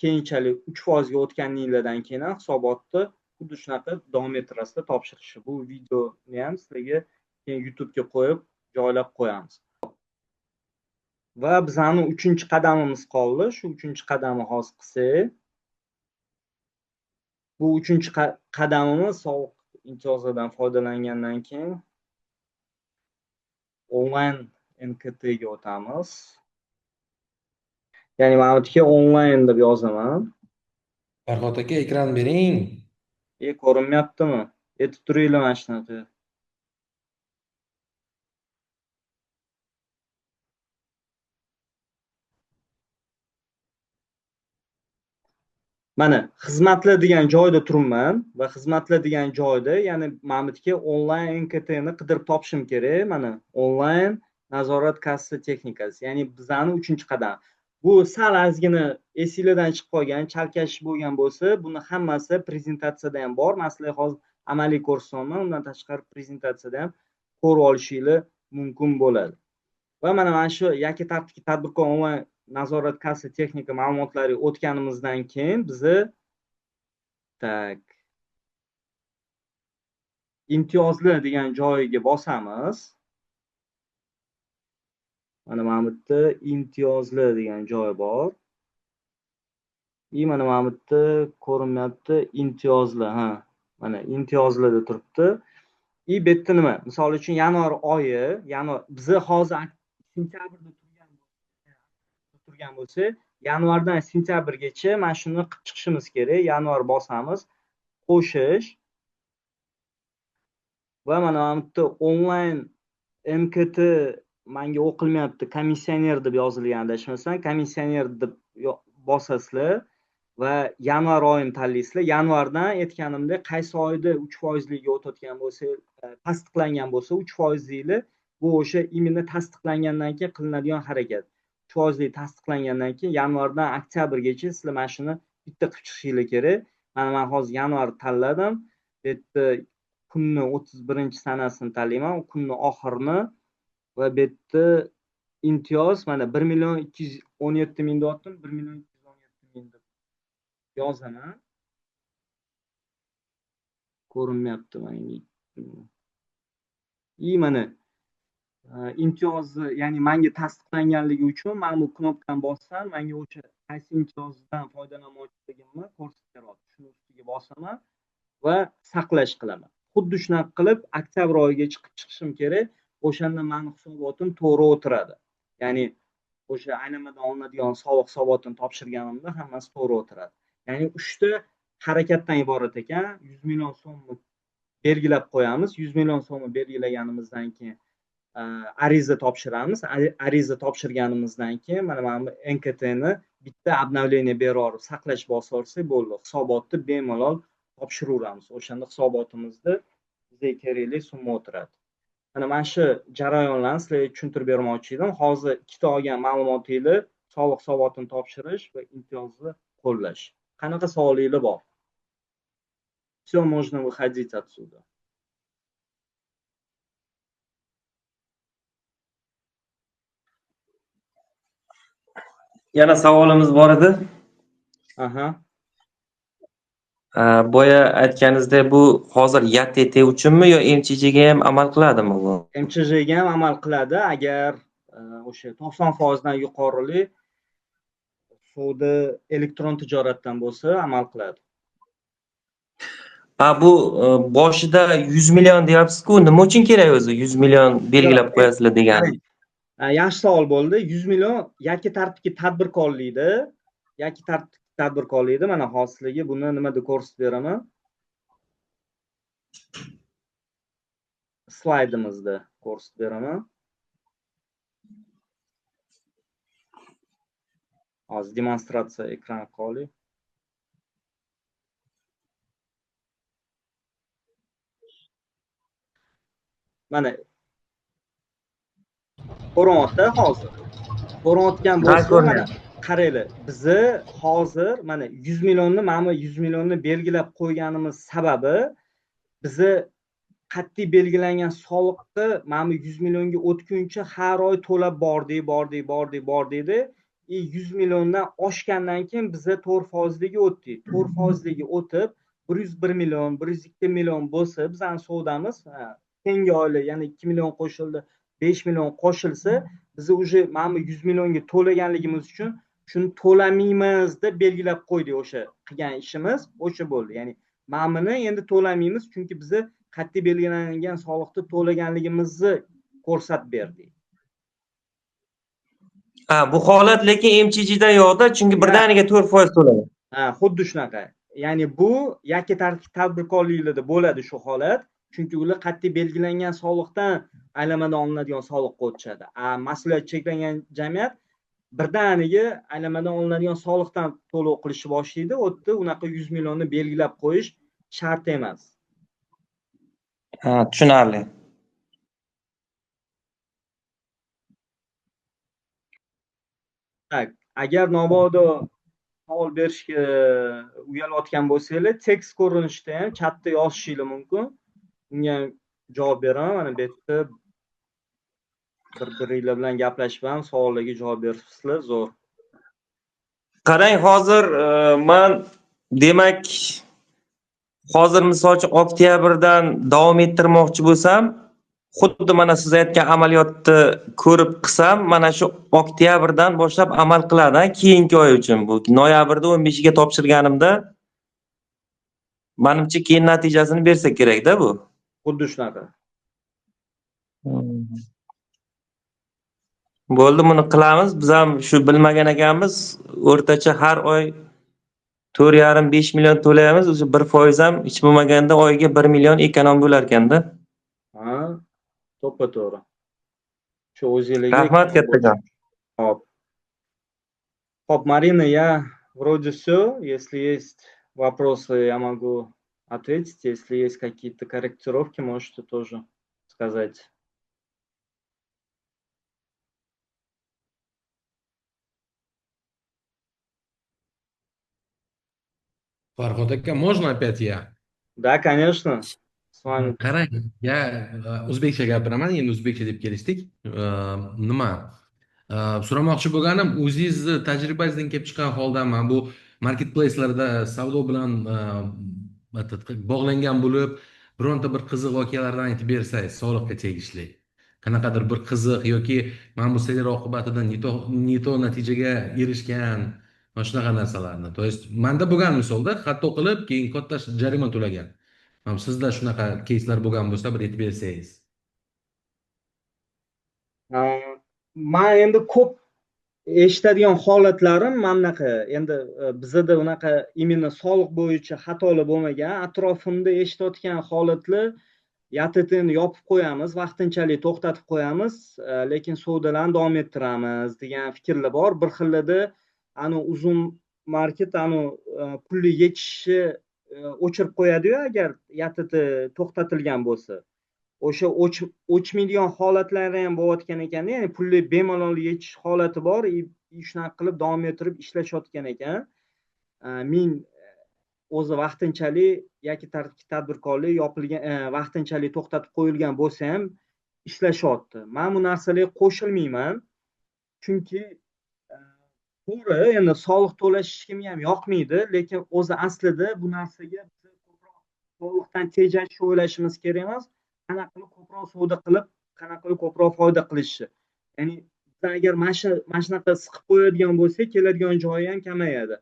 keyinchalik 3 foizga o'tganinglardan keyin ham hisobotni xuddi shunaqa davom ettirasizlar topshirishni. Bu videoni ham sizlarga keyin YouTubega qo'yib, joylab qo'yamiz. Va bizani uchinchi qadamimiz qoldi. Shu uchinchi qadamni hozir qilsak, bu uchinchi qadamimiz soliq imtiyozlaridan foydalangandan keyin onlayn НКТ ga o'tamiz. Ya'ni mana bu yerga onlayn deb yozaman. Farhod aka, ekran bering. E, ko'rinmayaptimi? Aytib turinglar mana shunaqa. Mana xizmatlar degan joyda turibman va xizmatlar degan joyda, ya'ni mana bu yerga onlayn НКТ ni qidirib topishim kerak. Mana onlayn nazorat kassa texnikasi, ya'ni bizani uchinchi qadam. Bu sal ozgina esinglardan chiqib qolgan, chalkash bo'lgan bo'lsa, buni hammasi prezentatsiyada ham bor. Man sizlarga hozir amaliy ko'rsatyapman, undan tashqari prezentatsiyada ham ko'rib olishinglar mumkin bo'ladi. Va mana shu yakka tartibli tadbirkor onlayn nazorat kassa texnika ma'lumotlariga o'tganimizdan keyin bizni так imtiyozli degan joyiga bosamiz. Mana bu yerda imtiyozli degan joy bor. И mana bu yerda ko'rinmayapti imtiyozli, ha, mana imtiyozli deb turibdi. И bu yerda nima? Misol uchun yanvar oyi, yanvar bizni hozir sentyabrda turgan bo'lsa, yanvardan sentyabrgacha mana shuni qilib chiqishimiz kerak. Yanvar bosamiz, qo'shish va mana bu yerda onlayn NKT menga o'qilmayapti, komissioner deb yozilgan, adashmasam, komissioner deb bosasizlar va yanvar oyini tanlaysizlar. Yanvardan aytganimdek, qaysi oyda 3%liga o'tayotgan bo'lsa, tasdiqlangan bo'lsa 3%likni, bu o'sha именно tasdiqlangandan keyin qilinadigan harakat. 3%lik tasdiqlangandan keyin yanvardan oktyabrgacha sizlar mana shuni bitta qilib chiqishinglar kerak. Mana men hozir yanvar tanladim. Bu yerda kunni 31-sanasini tanlayman, kunni oxirini va bu yerda imtiyoz mana 1 217 000 deyaptim, 1 217 000 deb yozaman. Ko'rinmayapti menga. И mana imtiyozni, ya'ni menga tasdiqlanganligi uchun men bu knopkani bossam, menga o'sha qaysi imtiyozdan foydalanmoqchiligimni ko'rsatib beradi. Shuni ustiga bosaman va saqlash qilaman. Xuddi shunaqa qilib oktyabr oyiga chiqib chiqishim kerak. O'shanda meni hisobotim to'g'ri o'tiradi. Ya'ni o'sha aylanmadan olinadigan soliq hisobotini topshirganimda hammasi to'g'ri o'tiradi. Ya'ni 3 ta harakatdan iborat ekan. 100 million so'mni belgilab qo'yamiz. 100 million so'mni belgilaganimizdan keyin ariza topshiramiz. Ariza topshirganimizdan keyin mana bu NKTni bitta обновление berib olib saqlash bosib olsak bo'ldi. Hisobotni bemalol topshiraveramiz. O'shanda hisobotimizda bizga kerakli summa o'tiradi. Mana shu jarayonlarni sizlarga tushuntirib bermoqchi edim. Hozir ikkita olgan ma'lumotingizni soliq hisobotini topshirish va imtiyozni qo'llash. Qanaqa savolinglar bor? Все, можно выходить отсюда. Yana savolimiz bor edi. Aha. Boya aytganingizdek, bu hozir YTT uchunmi yo MCHga ham amal qiladimi bu? MCHga ham amal qiladi agar o'sha 90% dan yuqorili savdo elektron tijoratdan bo'lsa amal qiladi. Ha, bu boshida 100 million deyapsiz-ku, nima uchun kerak o'zi 100 million belgilab qo'yasizlar degani? Yaxshi savol bo'ldi. 100 million yakka tartibli tadbirkorlikda, yakka tartibli tadbirkorlikda mana hozirligi buni nimada ko'rsatib beraman? Slaydimizda ko'rsatib beraman. Hozir demonstratsiya ekran qilib. Mana ko'rinyapti hozir. Ko'rinayotgan bo'lsa, mana qaranglar, bizni hozir mana 100 millionni, mana bu 100 millionni belgilab qo'yganimiz sababi bizni qat'iy belgilangan soliqni mana bu 100 millionga o'tguncha har oy to'lab bordik, bordik, bordik, bordik. 100 milliondan oshgandan keyin biza 4%liga o'tdik. 4%liga o'tib 101 million, 102 million bo'lsa, bizning savdamiz keyingi oylar yana 2 million qo'shildi, 5 million qo'shilsa, biz уже mana bu 100 millionga to'laganligimiz uchun shuni to'lamaymiz deb belgilab qo'ydik. O'sha qilgan ishimiz o'sha bo'ldi. Ya'ni mana buni endi to'lamaymiz, chunki biz qat'iy belgilangan soliqni to'laganligimizni ko'rsatib berdik. Ha, bu holat lekin MCHda yo'qda, chunki birdaniga 4% to'ladi. Ha, xuddi shunaqa. Ya'ni bu yakka tartibli tadbirkorliklarda bo'ladi shu holat. Chunki ular qat'iy belgilangan soliqdan aylanmadan olinadigan soliqqa o'tishadi. Mas'uliyat cheklangan jamiyat birdaniga aylanmadan olinadigan soliqdan to'lov qilishni boshlaydi. U yerda unaqa 100 millionni belgilab qo'yish shart emas. Ha, tushunarli. Tak, agar mabodo savol berishga uyalayotgan bo'lsanglar, tekst ko'rinishida ham chatda yozishingiz mumkin. Unga javob beraman. Mana bu yerda bir-biringlar bilan gaplashib ham savollarga javob beribsizlar, zo'r. Qarang, hozir men demak hozir misol uchun oktyabrdan davom ettirmoqchi bo'lsam, Xuddi mana siz aytgan amaliyotni ko'rib qilsam, mana shu oktyabrdan boshlab amal qiladi, keyingi oy uchun bu. Noyabrda 15ga topshirganimda manimcha keyin natijasini bersa kerak-da bu. Xuddi shunaqa. Bo'ldi, buni qilamiz. Biz ham shu bilmagan ekanmiz. O'rtacha har oy 4,5-5 million to'laymiz. O'zi 1% ham hech bo'lmaganda oyiga 1 million ekonom bo'lar ekanda. Ha, to'ppa-to'g'ri. Shu o'zingizga Rahmat kattakon. Hop. Hop, Marina, я вроде все. Если есть вопросы, я могу ответить. Если есть какие-то корректировки, можете тоже сказать. Farhod aka, можно опять я? Да, конечно. С вами. Qarang, я o'zbekcha gapiraman, endi o'zbekcha deb kelishdik. Nima? So'ramoqchi bo'lganim, o'zingizni tajribangizdan kelib chiqqan holda mana bu marketplace'larda savdo bilan bog'langan bo'lib, bironta bir qiziq voqealardan aytib bersangiz, soliqqa tegishli. Qanaqadir bir qiziq yoki mana bu seller oqibatida не то natijaga erishgan mana shunaqa narsalarni. То есть menda bo'lgan misolda xato qilib, keyin katta jarima to'lagan. Mana sizda shunaqa keyslar bo'lgan bo'lsa, bir aytib bersangiz. Men endi ko'p eshitadigan holatlarim mana bunaqa. Endi bizada unaqa именно soliq bo'yicha xatolar bo'lmagan. Atrofimda eshitayotgan holatlar YTTni yopib qo'yamiz, vaqtinchalik to'xtatib qo'yamiz, lekin savdolarni davom ettiramiz degan fikrlar bor. Bir xillarda anu Uzum market anu pulli yechishi o'chirib qo'yadi-yu, agar YTT to'xtatilgan bo'lsa. O'sha o'chmaydigan holatlari ham bo'layotgan ekanda, ya'ni pulli bemalol yechish holati bor, shunaqa qilib davom ettirib ishlashayotgan ekan. Men o'zi vaqtinchalik yoki tadbirkorlik yopilgan, vaqtinchalik to'xtatib qo'yilgan bo'lsa ham ishlashyapti. Men bu narsalarga qo'shilmayman. Chunki to'g'ri, endi soliq to'lash hech kimga ham yoqmaydi, lekin o'zi aslida bu narsaga biz ko'proq soliqdan tejashni o'ylashimiz kerak emas. Qanaqa qilib ko'proq savdo qilib, qanaqa qilib ko'proq foyda qilishni. Ya'ni biz agar mana shunaqa siqib qo'yadigan bo'lsak, keladigan joyi ham kamayadi.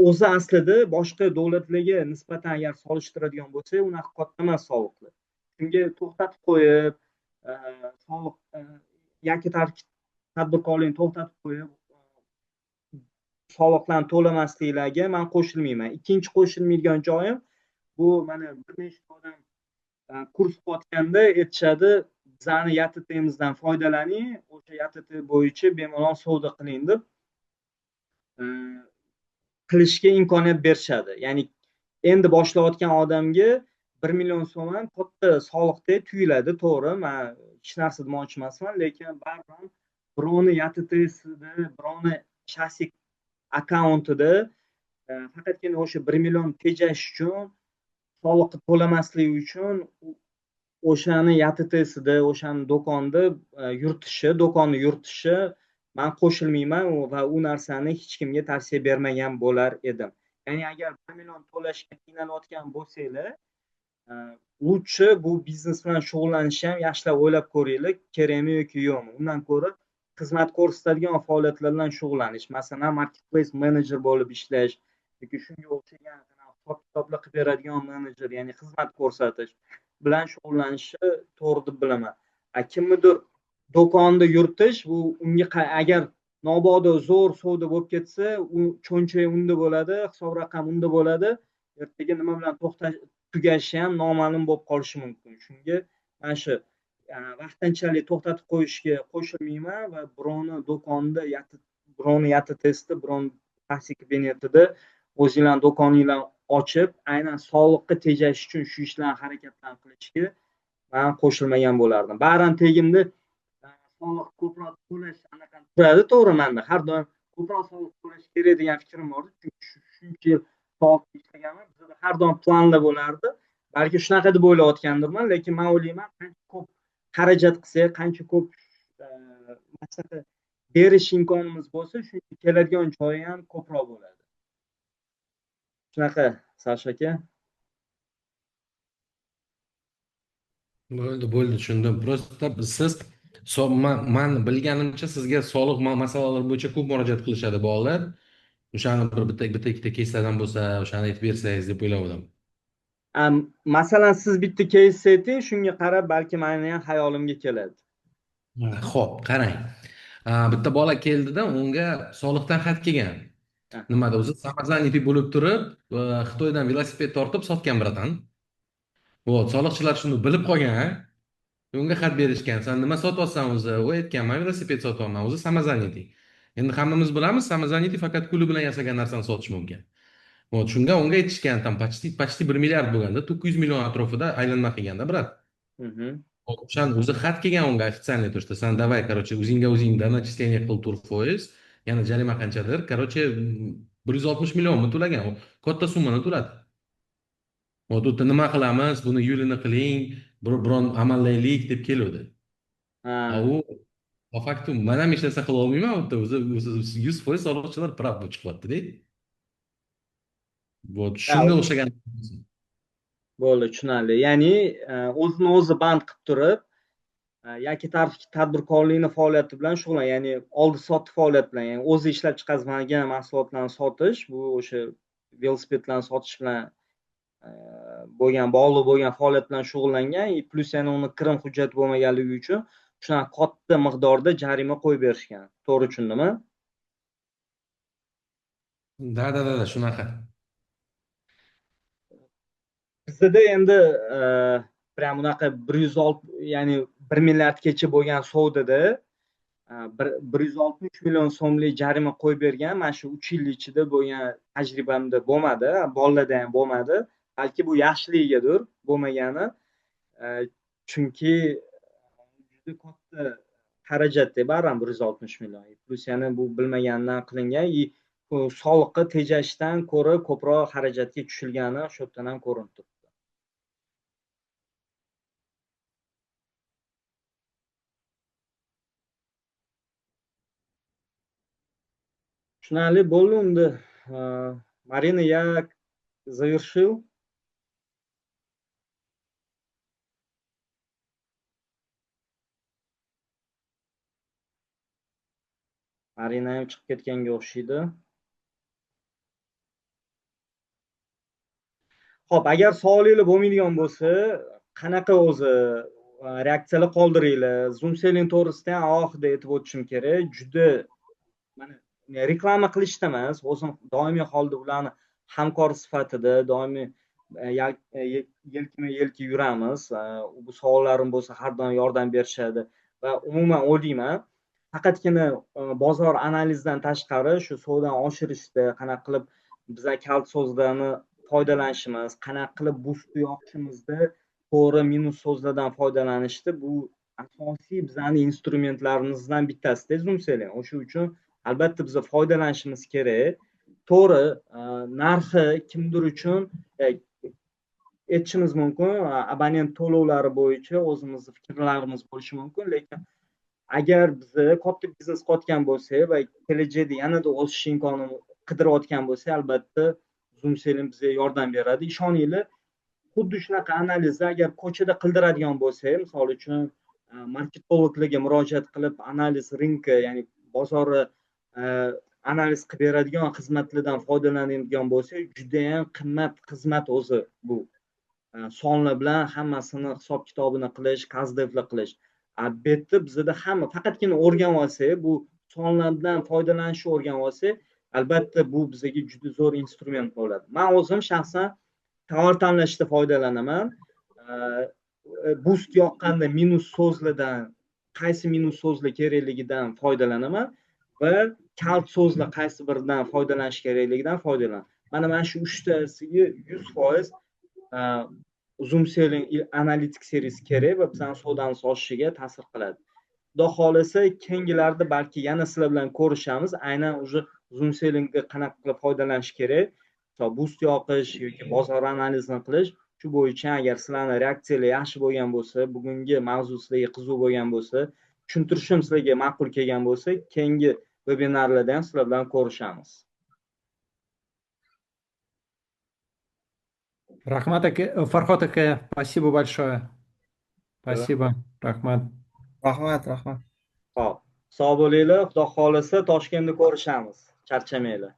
O'zi aslida boshqa davlatlarga nisbatan agar solishtiradigan bo'lsak, unaqa katta emas soliqlar. Shunga to'xtatib qo'yib, soliq yoki tadbirkorlikni to'xtatib qo'yib, soliqlarni to'lamasliklarga men qo'shilmayman. Ikkinchi qo'shilmaydigan joyim bu mana bir nechta odam kurs o'tganda aytishadi, bizani YTTimizdan foydalaning, o'sha YTT bo'yicha bemalol savdo qiling deb qilishga imkoniyat berishadi. Ya'ni endi boshlayotgan odamga 1 million so'm ham katta soliqdek tuyuladi, to'g'ri, men hech narsa demoqchi emasman, lekin baribir birovni YTTsida, birovni shaxsiy akkauntida faqatgina o'sha 1 million tejash uchun, soliqni to'lamaslik uchun o'shani YTTsida, o'shani do'konda yuritishi, do'konni yuritishi men qo'shilmayman va u narsani hech kimga tavsiya bermagan bo'lar edim. Ya'ni agar 1 million to'lashga qiynalayotgan bo'lsanglar, лучше bu biznes bilan shug'ullanishni ham yaxshilab o'ylab ko'ringlar, kerakmi yoki yo'qmi. Undan ko'ra xizmat ko'rsatadigan faoliyatlar bilan shug'ullanish, masalan, marketplace menejer bo'lib ishlash yoki shunga o'xshagan hisob-kitoblar qilib beradigan menejer, ya'ni xizmat ko'rsatish bilan shug'ullanishni to'g'ri deb bilaman. Kimnidir do'konda yuritish, bu unga agar nobodo zo'r savdo bo'lib ketsa, u cho'nchagi unda bo'ladi, hisob raqam unda bo'ladi. Ertaga nima bilan tugashi ham noma'lum bo'lib qolishi mumkin. Shunga mana shu vaqtinchalik to'xtatib qo'yishga qo'shilmayman va birovni do'konida, birovni YTTsida, birovni shaxsiy kabinetida o'zinglarning do'koninglarni ochib, aynan soliqqa tejash uchun shu ishlarni harakatlar qilishga men qo'shilmagan bo'lardim. Ba'zan tegimda soliq ko'proq to'lash anaqa turadi, to'g'ri, menda har doim ko'proq soliq to'lash kerak degan fikrim bor. Chunki shuncha yil soliq ishlaganman, bizda har doim planlar bo'lardi. Balki shunaqa deb o'ylayotgandirman, lekin men o'ylayman, qancha ko'p xarajat qilsak, qancha ko'p masalan berish imkonimiz bo'lsa, shuncha keladigan joyi ham ko'proq bo'ladi. Shunaqa, Sasha aka. Bo'ldi, bo'ldi, tushundim. Просто siz man bilganimcha, sizga soliq masalalari bo'yicha ko'p murojaat qilishadi bolalar. O'shani bir bitta ikkita keyslardan bo'lsa, o'shani aytib bersangiz deb o'ylagandim. Masalan, siz bitta keys ayting, shunga qarab balki meni ham xayolimga keladi. Xo'p, qarang. Bitta bola keldida, unga soliqdan xat kelgan. Nimada o'zi самозанятый bo'lib turib, Xitoydan velosiped tortib sotgan, братан. Вот, soliqchilar shuni bilib qolgan. Unga xat berishgan. San nima sotyapsan o'zi? U aytgan, man velosiped sotyapman, o'zi самозанятый. Endi hammamiz bilamiz, самозанятый faqat qo'li bilan yasagan narsani sotish mumkin. Вот, shunga unga aytishgan, там почти 1 milliard bo'lganda, 900 million atrofida aylanma qilganda, брат. O'shani o'zi xat kelgan unga официальный, то что san давай, короче, o'zingga o'zing доначисление qil 4%, yana jarima qanchadir, короче, 160 millionmi to'lagan, u katta summani to'ladi. Вот, u yerda nima qilamiz, buni yo'lini qiling, biron amallaylik deb keluvdi. U по факту man ham hech narsa qila olmayman u yerda, o'zi 100% soliqchilar прав bo'lib chiqyapti-da. Вот, shunga o'xshagan. Bo'ldi, tushunarli. Ya'ni o'zini o'zi band qilib turib, yoki tadbirkorlikni faoliyati bilan shug'ullan, ya'ni oldi sotdi faoliyat bilan, ya'ni o'zi ishlab chiqarmagan mahsulotlarni sotish, bu o'sha velosipedlarni sotish bilan bo'lgan, bog'liq bo'lgan faoliyat bilan shug'ullangan, и плюс yana uni kirim hujjati bo'lmaganligi uchun shunaqa katta miqdorda jarima qo'yib berishgan. To'g'ri tushundimmi? Да, shunaqa. Bizda endi prям unaqa 106, ya'ni 1 milliardgacha bo'lgan savdoda 163 million so'mlik jarima qo'yib bergan mana shu 3 yil ichida bo'lgan tajribamda bo'lmadi, bolalarda ham bo'lmadi. Balki bu yaxshiligigadir bo'lmagani, chunki juda katta xarajatda baribir 160 million. Плюс yana bu bilmagandan qilingan и soliqqa tejashdan ko'ra ko'proq xarajatga tushilgani shu yerdan ham ko'rinib turibdi. Tushunarli bo'ldi unda. Marina, я завершил. Marina ham chiqib ketganga o'xshaydi. Xo'p, agar savolinglar bo'lmaydigan bo'lsa, qanaqa o'zi reaksiyalar qoldiringlar. Zoom selling to'g'risida ham alohida aytib o'tishim kerak. Juda mana reklama qilishda emas, o'zim doimiy holda ularni hamkor sifatida doimiy yelkama-yelka yuramiz. Bu savollarim bo'lsa har doim yordam berishadi va umuman o'ylayman, faqatgina bozor analizidan tashqari shu savdoni oshirishda qanaqa qilib biza kalt so'zlarni foydalanishimiz, qanaqa qilib boostni yoqishimizda to'g'ri minus so'zlardan foydalanishda bu asosiy bizning instrumentlarimizdan bittasida Zoom selling. O'sha uchun albatta biz foydalanishimiz kerak. To'g'ri, narxi kimdir uchun aytishimiz mumkin, abonent to'lovlari bo'yicha o'zimizni fikrlarimiz bo'lishi mumkin, lekin agar biz katta biznes qilayotgan bo'lsak va kelajakda yanada o'sish imkonini qidirayotgan bo'lsak, albatta Zoom selling bizga yordam beradi. Ishoninglar, xuddi shunaqa analizni agar ko'chada qildiradigan bo'lsak, misol uchun marketologlarga murojaat qilib analiz рынка, ya'ni bozorni analiz qilib beradigan xizmatlardan foydalanadigan bo'lsak, juda ham qimmat xizmat o'zi bu. Sonlar bilan hammasini hisob kitobini qilish, kazdevlar qilish. Bu yerda bizda hamma faqatgina o'rganib olsak, bu sonlar bilan foydalanishni o'rganib olsak, albatta bu bizga juda zo'r instrument bo'ladi. Men o'zim shaxsan tovar tanlashda foydalanaman. Boost yoqqanda minus so'zlardan, qaysi minus so'zlar kerakligidan foydalanaman va kalt so'zlar qaysi biridan foydalanish kerakligidan foydalanaman. Mana shu uchtasiga 100% Zoom selling analitik servis kerak va bizning savdoni oshishiga ta'sir qiladi. Xudo xolasa keyingilarda balki yana sizlar bilan ko'rishamiz. Aynan уже Zoom sellingga qanaqa qilib foydalanish kerak, boost yoqish yoki bozor analizini qilish, shu bo'yicha agar sizlarning reaksiyalar yaxshi bo'lgan bo'lsa, bugungi mavzu sizlarga qiziq bo'lgan bo'lsa, tushuntirishim sizlarga ma'qul kelgan bo'lsa, keyingi vebinarlarda ham sizlar bilan ko'rishamiz. Rahmat aka, Farhod aka, спасибо большое. Спасибо. Rahmat. Rahmat, rahmat. Xo'p, sog' bo'linglar. Xudo xohlasa, Toshkentda ko'rishamiz. Charchamanglar.